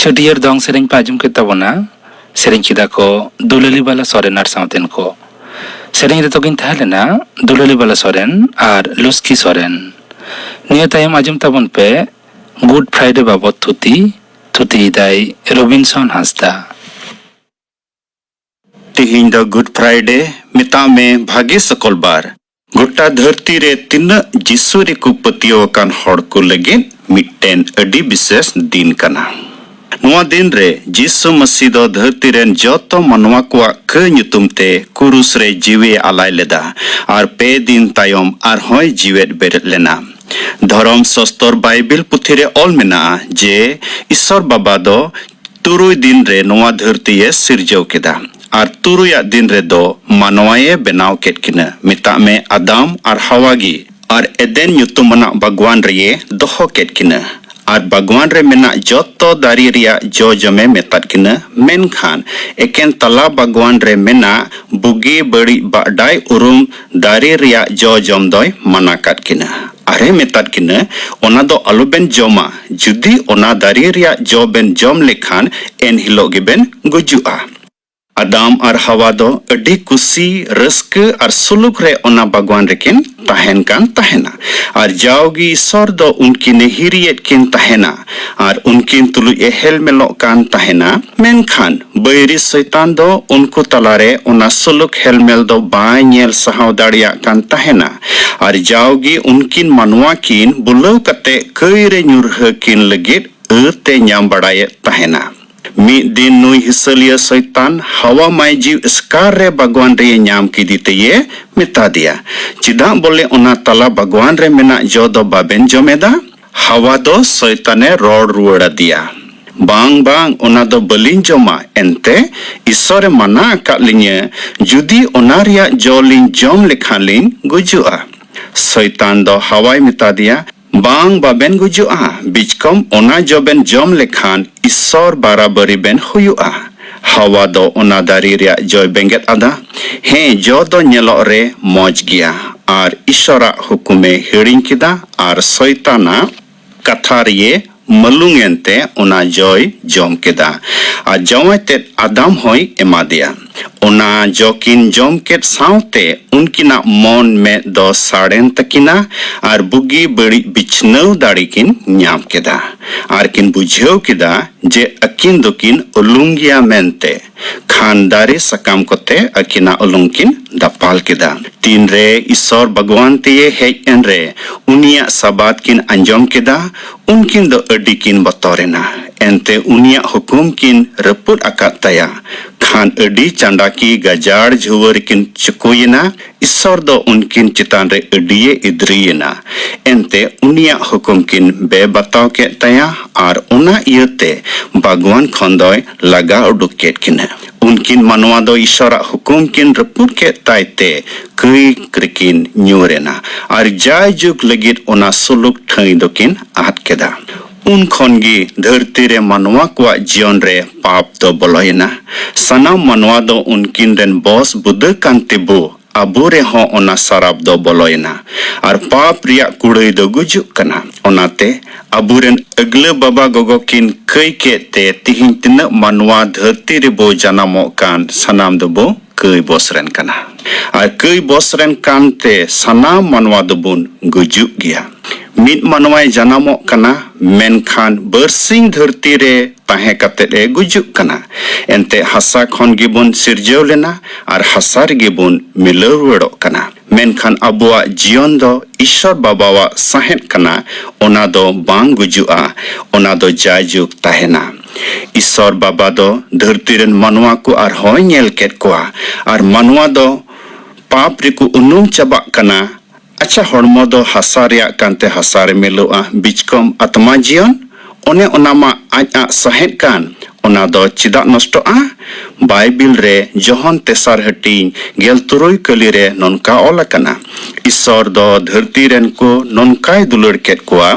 ᱪᱷᱟᱹᱴᱭᱟᱹᱨ ᱫᱚᱝ ᱥᱮᱨᱮᱧ ᱯᱮ ᱟᱸᱡᱚᱢ ᱠᱮᱫ ᱛᱟᱵᱚᱱᱟ᱾ ᱥᱮᱨᱮᱧ ᱠᱮᱫᱟ ᱠᱚ ᱫᱩᱞᱟᱹᱞᱤ ᱵᱟᱞᱟ ᱥᱚᱨᱮᱱ ᱟᱨ ᱥᱟᱶᱛᱮᱱ ᱠᱚ᱾ ᱥᱮᱨᱮᱧ ᱨᱮ ᱛᱚᱠᱤᱱ ᱛᱟᱦᱮᱸ ᱞᱮᱱᱟ ᱫᱩᱞᱟᱹᱞᱤ ᱵᱟᱞᱟ ᱥᱚᱨᱮᱱ ᱟᱨ ᱞᱩᱥᱠᱤ ᱥᱚᱨᱮᱱ᱾ ᱱᱤᱭᱟᱹ ᱛᱟᱭᱚᱢ ᱟᱸᱡᱚᱢ ᱛᱟᱵᱚᱱ ᱯᱮ ᱜᱩᱰ ᱯᱷᱨᱟᱭᱰᱮ ᱵᱟᱵᱚᱛ ᱛᱷᱩᱛᱤ᱾ ᱛᱷᱩᱛᱤᱭᱮᱫᱟᱭ ᱨᱚᱵᱤᱱᱥᱚᱱ ᱦᱟᱸᱥᱫᱟ᱾ ᱛᱤᱦᱤᱧ ᱫᱚ ᱜᱩᱰ ᱯᱷᱨᱟᱭᱰᱮ, ᱢᱮᱛᱟᱜ ᱢᱮ ᱵᱷᱟᱜᱮ ᱥᱚᱠᱚᱞᱵᱟᱨ᱾ ᱜᱚᱴᱟ ᱫᱷᱟᱹᱨᱛᱤ ᱨᱮ ᱛᱤᱱᱟᱹᱜ ᱡᱤᱥᱩ ᱨᱮᱠᱚ ᱯᱟᱹᱛᱭᱟᱹᱣ ᱟᱠᱟᱱ ᱦᱚᱲ ᱠᱚ ᱞᱟᱹᱜᱤᱫ ᱢᱤᱫᱴᱮᱱ ᱟᱹᱰᱤ ᱵᱤᱥᱮᱥ ᱫᱤᱱ ᱠᱟᱱᱟ᱾ ᱱᱚᱣᱟ ᱫᱤᱱ ᱨᱮ ᱡᱤᱥᱩ ᱢᱟᱹᱥᱤ ᱫᱚ ᱫᱷᱟᱹᱨᱛᱤ ᱨᱮᱱ ᱡᱚᱛᱚ ᱢᱟᱱᱣᱟ ᱠᱚᱣᱟᱜ ᱠᱟᱹ ᱧᱩᱛᱩᱢ ᱛᱮ ᱠᱩᱨᱩᱥ ᱨᱮ ᱡᱤᱣᱤᱭ ᱟᱞᱟᱭ ᱞᱮᱫᱟ ᱟᱨ ᱯᱮ ᱫᱤᱱ ᱛᱟᱭᱚᱢ ᱟᱨᱦᱚᱸᱭ ᱡᱤᱣᱮᱫ ᱵᱮᱨᱮᱫ ᱞᱮᱱᱟ᱾ ᱫᱷᱚᱨᱚᱢ ᱥᱚᱥᱛᱚᱨ ᱵᱟᱭᱵᱤᱞ ᱯᱩᱛᱷᱤ ᱨᱮ ᱚᱞ ᱢᱮᱱᱟᱜᱼᱟ ᱡᱮ ᱤᱥᱚᱨ ᱵᱟᱵᱟ ᱫᱚ ᱛᱩᱨᱩᱭ ᱫᱤᱱ ᱨᱮ ᱱᱚᱣᱟ ᱫᱷᱟᱹᱨᱛᱤᱭᱮ ᱥᱤᱨᱡᱟᱹᱣ ᱠᱮᱫᱟ᱾ ᱟᱨ ᱛᱩᱨᱩᱭᱟᱜ ᱫᱤᱱ ᱨᱮᱫᱚ ᱢᱟᱱᱣᱟᱭᱮ ᱵᱮᱱᱟᱣ ᱠᱮᱫ ᱠᱤᱱᱟ, ᱢᱮᱛᱟᱜ ᱢᱮ ᱟᱫᱟᱢ ᱟᱨ ᱦᱟᱣᱟ ᱜᱮ᱾ ᱟᱨ ᱮᱫᱮᱱ ᱧᱩᱛᱩᱢᱟᱱᱟᱜ ᱵᱟᱜᱽᱣᱟᱱ ᱨᱮᱭᱮ ᱫᱚᱦᱚ ᱠᱮᱫ ᱠᱤᱱᱟ᱾ ᱟᱨ ᱵᱟᱜᱽᱣᱟᱱ ᱨᱮ ᱢᱮᱱᱟᱜ ᱡᱚᱛᱚ ᱫᱟᱨᱮ ᱨᱮᱭᱟᱜ ᱡᱚ ᱡᱚᱢᱮ ᱢᱮᱛᱟᱫ ᱠᱤᱱᱟ, ᱢᱮᱱᱠᱷᱟᱱ ᱮᱠᱮᱱ ᱛᱟᱞᱟ ᱵᱟᱜᱽᱣᱟᱱ ᱨᱮ ᱢᱮᱱᱟᱜ ᱵᱩᱜᱤ ᱵᱟᱹᱲᱤᱡ ᱵᱟᱰᱟᱭ ᱩᱨᱩᱢ ᱫᱟᱨᱮ ᱨᱮᱭᱟᱜ ᱡᱚ ᱡᱚᱢ ᱫᱚᱭ ᱢᱟᱱᱟ ᱠᱟᱫ ᱠᱤᱱᱟ᱾ ᱟᱨᱮ ᱢᱮᱛᱟᱫ ᱠᱤᱱᱟ, ᱚᱱᱟ ᱫᱚ ᱟᱞᱚᱵᱮᱱ ᱡᱚᱢᱟ, ᱡᱩᱫᱤ ᱚᱱᱟ ᱫᱟᱨᱮ ᱨᱮᱭᱟᱜ ᱡᱚ ᱵᱮᱱ ᱡᱚᱢ ᱞᱮᱠᱷᱟᱱ ᱮᱱ ᱦᱤᱞᱳᱜ ᱜᱮᱵᱮᱱ ᱜᱩᱡᱩᱜᱼᱟ᱾ ᱟᱫᱟᱢ ᱟᱨ ᱦᱟᱣᱟ ᱫᱚ ᱟᱹᱰᱤ ᱠᱩᱥᱤ, ᱨᱟᱹᱥᱠᱟᱹ ᱟᱨ ᱥᱩᱞᱩᱠ ᱨᱮ ᱚᱱᱟ ᱵᱟᱜᱽᱣᱟᱱ ᱨᱮᱠᱤᱱ ᱛᱟᱦᱮᱱ ᱠᱟᱱ ᱛᱟᱦᱮᱱᱟ᱾ ᱟᱨ ᱡᱟᱣᱜᱮ ᱤᱥᱚᱨ ᱫᱚ ᱩᱱᱠᱤᱱᱮ ᱦᱤᱨᱤᱭᱮᱫ ᱠᱤᱱ ᱛᱟᱦᱮᱱᱟ ᱟᱨ ᱩᱱᱠᱤᱱ ᱛᱩᱞᱩᱡ ᱮ ᱦᱮᱞᱢᱮᱞᱚᱜ ᱠᱟᱱ ᱛᱟᱦᱮᱱᱟ᱾ ᱢᱮᱱᱠᱷᱟᱱ ᱵᱟᱹᱭᱨᱤ ᱥᱚᱭᱛᱟᱱ ᱫᱚ ᱩᱱᱠᱩ ᱛᱟᱞᱟᱨᱮ ᱚᱱᱟ ᱥᱩᱞᱩᱠ ᱦᱮᱞᱢᱮᱞ ᱫᱚ ᱵᱟᱭ ᱧᱮᱞ ᱥᱟᱦᱟᱣ ᱫᱟᱲᱮᱭᱟᱜ ᱠᱟᱱ ᱛᱟᱦᱮᱱᱟ᱾ ᱟᱨ ᱡᱟᱣᱜᱮ ᱩᱱᱠᱤᱱ ᱢᱟᱱᱣᱟ ᱠᱤᱱ ᱵᱩᱞᱟᱹᱣ ᱠᱟᱛᱮ ᱠᱟᱹᱭ ᱨᱮ ᱧᱩᱨᱦᱟᱹ ᱠᱤᱱ ᱞᱟᱹᱜᱤᱫ ᱟᱹᱛ ᱮ ᱧᱟᱢ ᱵᱟᱲᱟᱭᱮᱫ ᱛᱟᱦᱮᱱᱟ᱾ ᱢᱤᱫ ᱫᱤᱱ ᱱᱩᱭ ᱦᱤᱥᱟᱹᱞᱤᱭᱟᱹ ᱥᱚᱭᱛᱟᱱ ᱦᱟᱣᱟ ᱢᱟᱭ ᱡᱤᱣ ᱮᱥᱠᱟᱨ ᱨᱮ ᱵᱟᱜᱽᱣᱟᱱ ᱨᱮᱭᱮ ᱧᱟᱢ ᱠᱮᱫᱮ ᱛᱮᱭᱮ ᱢᱮᱛᱟ ᱫᱮᱭᱟ, "ᱪᱮᱫᱟᱜ ᱵᱚᱞᱮ ᱚᱱᱟ ᱛᱟᱞᱟ ᱵᱟᱜᱽᱣᱟᱱ ᱨᱮ ᱢᱮᱱᱟᱜ ᱡᱚ ᱫᱚ ᱵᱟᱵᱮᱱ ᱡᱚᱢ ᱮᱫᱟ?" ᱦᱟᱣᱟ ᱫᱚ ᱥᱚᱭᱛᱟᱱᱮ ᱨᱚᱲ ᱨᱩᱣᱟᱹᱲ ᱟᱫᱮᱭᱟ, "ᱵᱟᱝ, ᱵᱟᱝ, ᱚᱱᱟ ᱫᱚ ᱵᱟᱹᱞᱤᱧ ᱡᱚᱢᱟ, ᱮᱱᱛᱮ ᱤᱥᱚᱨᱮ ᱢᱟᱱᱟ ᱟᱠᱟᱫ ᱞᱤᱧᱟᱹ, ᱡᱩᱫᱤ ᱚᱱᱟ ᱨᱮᱭᱟᱜ ᱡᱚ ᱞᱤᱧ ᱡᱚᱢ ᱞᱮᱠᱷᱟᱱ ᱞᱤᱧ ᱜᱩᱡᱩᱜᱼᱟ᱾ ᱥᱚᱭᱛᱟᱱ ᱫᱚ ᱦᱟᱣᱟᱭ ᱢᱮᱛᱟ ᱫᱮᱭᱟ, "ᱵᱟᱝ, ᱵᱟᱵᱮᱱ ᱜᱩᱡᱩᱜᱼᱟ, ᱵᱤᱪᱠᱚᱢ ᱚᱱᱟ ᱡᱚ ᱵᱮᱱ ᱡᱚᱢ ᱞᱮᱠᱷᱟᱱ ᱤᱥᱚᱨ ᱵᱟᱨᱟᱵᱟᱹᱨᱤ ᱵᱮᱱ ᱦᱩᱭᱩᱜᱼᱟ᱾" ᱦᱟᱣᱟ ᱫᱚ ᱚᱱᱟ ᱫᱟᱨᱮ ᱨᱮᱭᱟᱜ ᱡᱚᱭ ᱵᱮᱸᱜᱮᱫ ᱟᱫᱟ᱾ ᱦᱮᱸ, ᱡᱚ ᱫᱚ ᱧᱮᱞᱚᱜ ᱨᱮ ᱢᱚᱡᱽ ᱜᱮᱭᱟ, ᱟᱨ ᱤᱥᱚᱨᱟᱜ ᱦᱩᱠᱩᱢᱮ ᱦᱤᱲᱤᱧ ᱠᱮᱫᱟ ᱟᱨ ᱥᱚᱭᱛᱟᱱᱟᱜ ᱠᱟᱛᱷᱟ ᱨᱮᱭᱮ ᱢᱟᱹᱞᱩᱝ ᱮᱱᱛᱮ ᱚᱱᱟ ᱡᱚᱭ ᱡᱚᱢ ᱠᱮᱫᱟ᱾ ᱟᱨ ᱡᱟᱶᱟᱭ ᱛᱮᱫ ᱟᱫᱟᱢ ᱦᱚᱸᱭ ᱮᱢᱟᱫᱮᱭᱟ᱾ ᱚᱱᱟ ᱡᱚ ᱠᱤᱱ ᱡᱚᱢ ᱠᱮᱫ ᱥᱟᱶᱛᱮ ᱩᱱᱠᱤᱱᱟᱜ ᱢᱚᱱ ᱢᱮᱫ ᱫᱚ ᱥᱟᱲᱮᱱ ᱛᱟᱹᱠᱤᱱᱟ ᱟᱨ ᱵᱩᱜᱤ ᱵᱟᱹᱲᱤᱡ ᱵᱤᱪᱷᱱᱟᱹᱣ ᱫᱟᱲᱮ ᱠᱤᱱ ᱧᱟᱢ ᱠᱮᱫᱟ᱾ ᱟᱨ ᱠᱤᱱ ᱵᱩᱡᱷᱟᱹᱣ ᱠᱮᱫᱟ ᱡᱮ ᱟᱹᱠᱤᱱ ᱫᱚᱠᱤᱱ ᱩᱞᱩᱝ ᱜᱮᱭᱟ ᱢᱮᱱᱛᱮ᱾ ᱠᱷᱟᱱ ᱫᱟᱨᱮ ᱥᱟᱠᱟᱢ ᱠᱚᱛᱮ ᱟᱹᱠᱤᱱᱟᱜ ᱩᱞᱩᱝ ᱠᱤᱱ ᱫᱟᱯᱟᱞ ᱠᱮᱫᱟ᱾ ᱛᱤᱱᱨᱮ ᱤᱥᱚᱨ ᱵᱟᱜᱽᱣᱟᱱ ᱛᱮᱭᱮ ᱦᱮᱡ ᱮᱱᱨᱮ ᱩᱱᱤᱭᱟᱜ ᱥᱟᱵᱟᱫ ᱠᱤᱱ ᱟᱸᱡᱚᱢ ᱠᱮᱫᱟ, ᱩᱱᱠᱤᱱ ᱫᱚ ᱟᱹᱰᱤ ᱠᱤᱱ ᱵᱚᱛᱚᱨᱮᱱᱟ᱾ ᱮᱱᱛᱮ ᱩᱱᱤᱭᱟᱜ ᱦᱩᱠᱩᱢ ᱠᱤᱱ ᱨᱟᱹᱯᱩᱫ ᱟᱠᱟᱫ ᱛᱟᱭᱟ᱾ ᱠᱷᱟᱱ ᱟᱹᱰᱤ ᱪᱟᱸᱰᱟᱠᱤ ᱜᱟᱡᱟᱲ ᱡᱷᱩᱣᱟᱹ ᱨᱮᱠᱤᱱ ᱪᱩᱠᱩᱭᱮᱱᱟ᱾ ᱤᱥᱚᱨ ᱫᱚ ᱩᱱᱠᱤᱱ ᱪᱮᱛᱟᱱ ᱨᱮ ᱟᱹᱰᱤᱭᱮ ᱤᱫᱽᱨᱤᱭᱮᱱᱟ᱾ ᱮᱱᱛᱮ ᱩᱱᱤᱭᱟᱜ ᱦᱩᱠᱩᱢ ᱠᱤᱱ ᱵᱮᱵᱟᱛᱟᱣ ᱠᱮᱫ ᱛᱟᱭᱟ ᱟᱨ ᱚᱱᱟ ᱤᱭᱟᱹᱛᱮ ᱵᱟᱜᱽᱣᱟᱱ ᱠᱷᱚᱱ ᱫᱚᱭ ᱞᱟᱜᱟ ᱩᱰᱩᱠ ᱠᱮᱫ ᱠᱤᱱᱟ᱾ ᱩᱱᱠᱤᱱ ᱢᱟᱱᱣᱟ ᱫᱚ ᱤᱥᱚᱨᱟᱜ ᱦᱩᱠᱩᱢ ᱠᱤᱱ ᱨᱟᱹᱯᱩᱫ ᱠᱮᱫ ᱛᱟᱭ ᱛᱮ ᱠᱟᱹᱭ ᱨᱮᱠᱤᱱ ᱧᱩᱨ ᱮᱱᱟ ᱟᱨ ᱡᱟᱭᱡᱩᱜᱽ ᱞᱟᱹᱜᱤᱫ ᱚᱱᱟ ᱥᱩᱞᱩᱠ ᱴᱷᱟᱹᱭ ᱫᱚᱠᱤᱱ ᱟᱫ ᱠᱮᱫᱟ᱾ ᱩᱱ ᱠᱷᱚᱱ ᱜᱮ ᱫᱷᱟᱹᱨᱛᱤ ᱨᱮ ᱢᱟᱱᱣᱟ ᱠᱚᱣᱟᱜ ᱡᱤᱭᱚᱱ ᱨᱮ ᱯᱟᱯ ᱫᱚ ᱵᱚᱞᱚᱭᱮᱱᱟ᱾ ᱥᱟᱱᱟᱢ ᱢᱟᱱᱣᱟ ᱫᱚ ᱩᱱᱠᱤᱱ ᱨᱮᱱ ᱵᱚᱥ ᱵᱩᱫᱟᱹ ᱠᱟᱱ ᱛᱮᱵᱚ ᱟᱵᱚ ᱨᱮᱦᱚᱸ ᱚᱱᱟ ᱥᱟᱨᱟᱯ ᱫᱚ ᱵᱚᱞᱚᱭᱮᱱᱟ᱾ ᱟᱨ ᱯᱟᱯ ᱨᱮᱭᱟᱜ ᱠᱩᱲᱟᱹᱭ ᱫᱚ ᱜᱩᱡᱩᱜ ᱠᱟᱱᱟ᱾ ᱚᱱᱟᱛᱮ ᱟᱵᱚᱨᱮᱱ ᱟᱹᱜᱞᱟᱹ ᱵᱟᱵᱟ ᱜᱚᱜᱚ ᱠᱤᱱ ᱠᱟᱹᱭ ᱠᱮᱫ ᱛᱮ ᱛᱤᱦᱤᱧ ᱛᱤᱱᱟᱹᱜ ᱢᱟᱱᱣᱟ ᱫᱷᱟᱹᱨᱛᱤ ᱨᱮᱵᱚ ᱡᱟᱱᱟᱢᱚᱜ ᱠᱟᱱ ᱥᱟᱱᱟᱢ ᱫᱚᱵᱚ ᱠᱟᱹᱭ ᱵᱚᱥ ᱨᱮᱱ ᱠᱟᱱᱟ᱾ ᱟᱨ ᱠᱟᱹᱭ ᱵᱚᱥ ᱨᱮᱱ ᱠᱟᱱᱛᱮ ᱥᱟᱱᱟᱢ ᱢᱟᱱᱣᱟ ᱫᱚᱵᱚᱱ ᱜᱩᱡᱩᱜ ᱜᱮᱭᱟ᱾ ᱢᱤᱫ ᱢᱟᱱᱣᱟᱭ ᱡᱟᱱᱟᱢᱚᱜ ᱠᱟᱱᱟ, ᱢᱮᱱᱠᱷᱟᱱ ᱵᱟᱹᱨᱥᱤᱧ ᱫᱷᱟᱹᱨᱛᱤ ᱨᱮ ᱛᱟᱦᱮᱸ ᱠᱟᱛᱮᱫ ᱮ ᱜᱩᱡᱩᱜ ᱠᱟᱱᱟ᱾ ᱮᱱᱛᱮ ᱦᱟᱥᱟ ᱠᱷᱚᱱ ᱜᱮᱵᱚᱱ ᱥᱤᱨᱡᱟᱹᱣ ᱞᱮᱱᱟ ᱟᱨ ᱦᱟᱥᱟ ᱨᱮᱜᱮ ᱵᱚᱱ ᱢᱤᱞᱟᱹᱣ ᱨᱩᱣᱟᱹᱲᱚᱜ ᱠᱟᱱᱟ᱾ ᱢᱮᱱᱠᱷᱟᱱ ᱟᱵᱚᱣᱟᱜ ᱡᱤᱭᱚᱱ ᱫᱚ ᱤᱥᱚᱨ ᱵᱟᱵᱟᱣᱟᱜ ᱥᱟᱦᱮᱫ ᱠᱟᱱᱟ᱾ ᱚᱱᱟ ᱫᱚ ᱵᱟᱝ ᱜᱩᱡᱩᱜᱼᱟ, ᱚᱱᱟ ᱫᱚ ᱡᱟᱭᱡᱩᱜᱽ ᱛᱟᱦᱮᱱᱟ᱾ ᱤᱥᱚᱨ ᱵᱟᱵᱟ ᱫᱚ ᱫᱷᱟᱹᱨᱛᱤ ᱨᱮᱱ ᱢᱟᱱᱣᱟ ᱠᱚ ᱟᱨᱦᱚᱸᱭ ᱧᱮᱞ ᱠᱮᱫ ᱠᱚᱣᱟ᱾ ᱟᱨ ᱢᱟᱱᱣᱟ ᱫᱚ ᱯᱟᱯ ᱨᱮᱠᱚ ᱩᱱᱩᱢ ᱪᱟᱵᱟᱜ ᱠᱟᱱᱟ᱾ ᱟᱪᱪᱷᱟ, ᱦᱚᱲᱢᱚ ᱫᱚ ᱦᱟᱥᱟ ᱨᱮᱭᱟᱜ ᱠᱟᱱᱛᱮ ᱦᱟᱥᱟ ᱨᱮ ᱢᱤᱞᱟᱹᱜᱼᱟ, ᱵᱤᱪᱠᱚᱢ ᱟᱛᱢᱟ ᱡᱤᱭᱚᱱ, ᱚᱱᱮ ᱚᱱᱟ ᱢᱟ ᱟᱡ ᱟᱜ ᱥᱟᱦᱮᱫ ᱠᱟᱱ, ᱚᱱᱟ ᱫᱚ ᱪᱮᱫᱟᱜ ᱱᱚᱥᱴᱚᱜᱼᱟ? ᱵᱟᱭᱵᱤᱞ ᱨᱮ ᱡᱚᱦᱚᱱ ᱛᱮᱥᱟᱨ ᱦᱟᱹᱴᱤᱧ ᱜᱮᱞ ᱛᱩᱨᱩᱭ ᱠᱟᱹᱞᱤ ᱨᱮ ᱱᱚᱝᱠᱟ ᱚᱞ ᱟᱠᱟᱱᱟ, ᱤᱥᱚᱨ ᱫᱚ ᱫᱷᱟᱹᱨᱛᱤ ᱨᱮᱱ ᱠᱚ ᱱᱚᱝᱠᱟᱭ ᱫᱩᱞᱟᱹᱲ ᱠᱮᱫ ᱠᱚᱣᱟ,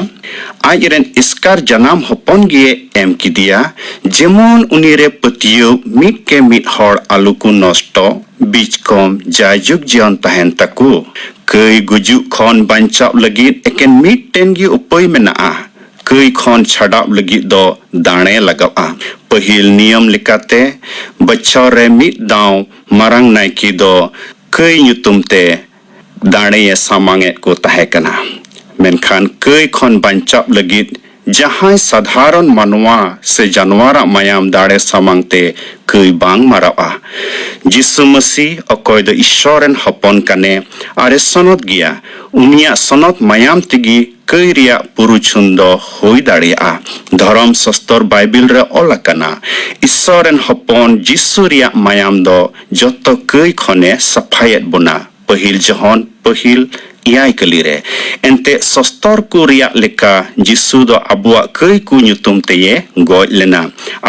ᱟᱡ ᱨᱮᱱ ᱮᱥᱠᱟᱨ ᱡᱟᱱᱟᱢ ᱦᱚᱯᱚᱱ ᱜᱮ ᱮᱢ ᱠᱮᱫᱮᱭᱟ, ᱡᱮᱢᱚᱱ ᱩᱱᱤ ᱨᱮ ᱯᱟᱹᱛᱭᱟᱹᱣ ᱢᱤᱫ ᱠᱮ ᱢᱤᱫ ᱦᱚᱲ ᱟᱞᱚ ᱠᱚ ᱱᱚᱥᱴᱚ, ᱵᱤᱪᱠᱚᱢ ᱡᱟᱭᱡᱩᱜᱽ ᱡᱤᱭᱚᱱ ᱛᱟᱦᱮᱱ ᱛᱟᱠᱚ᱾ ᱠᱟᱹᱭ ᱜᱩᱡᱩᱜ ᱠᱷᱚᱱ ᱵᱟᱧᱪᱟᱣ ᱞᱟᱹᱜᱤᱫ ᱮᱠᱮᱱ ᱢᱤᱫᱴᱮᱱ ᱜᱮ ᱩᱯᱟᱹᱭ ᱢᱮᱱᱟᱜᱼᱟ, ᱠᱟᱹᱭ ᱠᱷᱚᱱ ᱪᱷᱟᱰᱟᱣ ᱞᱟᱹᱜᱤᱫ ᱫᱚ ᱫᱟᱲᱮ ᱞᱟᱜᱟᱣᱜᱼᱟ᱾ ᱯᱟᱹᱦᱤᱞ ᱱᱤᱭᱚᱢ ᱞᱮᱠᱟᱛᱮ ᱵᱚᱪᱷᱚᱨ ᱨᱮ ᱢᱤᱫ ᱫᱷᱟᱣ ᱢᱟᱨᱟᱝ ᱱᱟᱭᱠᱮ ᱫᱚ ᱠᱟᱹᱭ ᱧᱩᱛᱩᱢ ᱛᱮ ᱫᱟᱲᱮᱭᱮ ᱥᱟᱢᱟᱝ ᱮᱫ ᱠᱚ ᱛᱟᱦᱮᱸ ᱠᱟᱱᱟ᱾ ᱢᱮᱱᱠᱷᱟᱱ ᱠᱟᱹᱭ ᱠᱷᱚᱱ ᱵᱟᱧᱪᱟᱣ ᱞᱟᱹᱜᱤᱫ ᱡᱟᱦᱟᱸᱭ ᱥᱟᱫᱷᱟᱨᱚᱱ ᱢᱟᱱᱣᱟ ᱥᱮ ᱡᱟᱱᱣᱟᱨᱟᱜ ᱢᱟᱭᱟᱢ ᱫᱟᱲᱮ ᱥᱟᱢᱟᱝ ᱛᱮ ᱠᱟᱹᱭ ᱵᱟᱝ ᱢᱟᱨᱟᱣᱜᱼᱟ᱾ ᱡᱤᱥᱩ ᱢᱟᱹᱥᱤ, ᱚᱠᱚᱭ ᱫᱚ ᱤᱥᱥᱚᱨ ᱨᱮᱱ ᱦᱚᱯᱚᱱ ᱠᱟᱱᱮ ᱟᱨᱮ ᱥᱚᱱᱚᱛ ᱜᱮᱭᱟ, ᱩᱱᱤᱭᱟᱜ ᱥᱚᱱᱚᱛ ᱢᱟᱭᱟᱢ ᱛᱮᱜᱮ ᱠᱟᱹᱭ ᱨᱮᱭᱟᱜ ᱯᱩᱨᱩᱪᱷᱩᱱ ᱫᱚ ᱦᱩᱭ ᱫᱟᱲᱮᱭᱟᱜᱼᱟ᱾ ᱫᱷᱚᱨᱚᱢ ᱥᱚᱥᱛᱚᱨ ᱵᱟᱭᱵᱤᱞ ᱨᱮ ᱚᱞ ᱟᱠᱟᱱᱟ, ᱤᱥᱥᱚᱨ ᱨᱮᱱ ᱦᱚᱯᱚᱱ ᱡᱤᱥᱩ ᱨᱮᱭᱟᱜ ᱢᱟᱭᱟᱢ ᱫᱚ ᱡᱚᱛᱚ ᱠᱟᱹᱭ ᱠᱷᱚᱱᱮ ᱥᱟᱯᱷᱟᱭᱮᱫ ᱵᱚᱱᱟ᱾ ᱯᱟᱹᱦᱤᱞ ᱡᱚᱦᱚᱱ ᱯᱟᱹᱦᱤᱞ ᱮᱭᱟᱭ ᱠᱟᱹᱞᱤ ᱨᱮ᱾ ᱮᱱᱛᱮ ᱥᱚᱥᱛᱚᱨ ᱠᱚ ᱨᱮᱭᱟᱜ ᱞᱮᱠᱟ ᱡᱤᱥᱩ ᱫᱚ ᱟᱵᱚᱣᱟᱜ ᱠᱟᱹᱭ ᱠᱚ ᱧᱩᱛᱩᱢ ᱛᱮᱭᱮ ᱜᱚᱡ ᱞᱮᱱᱟ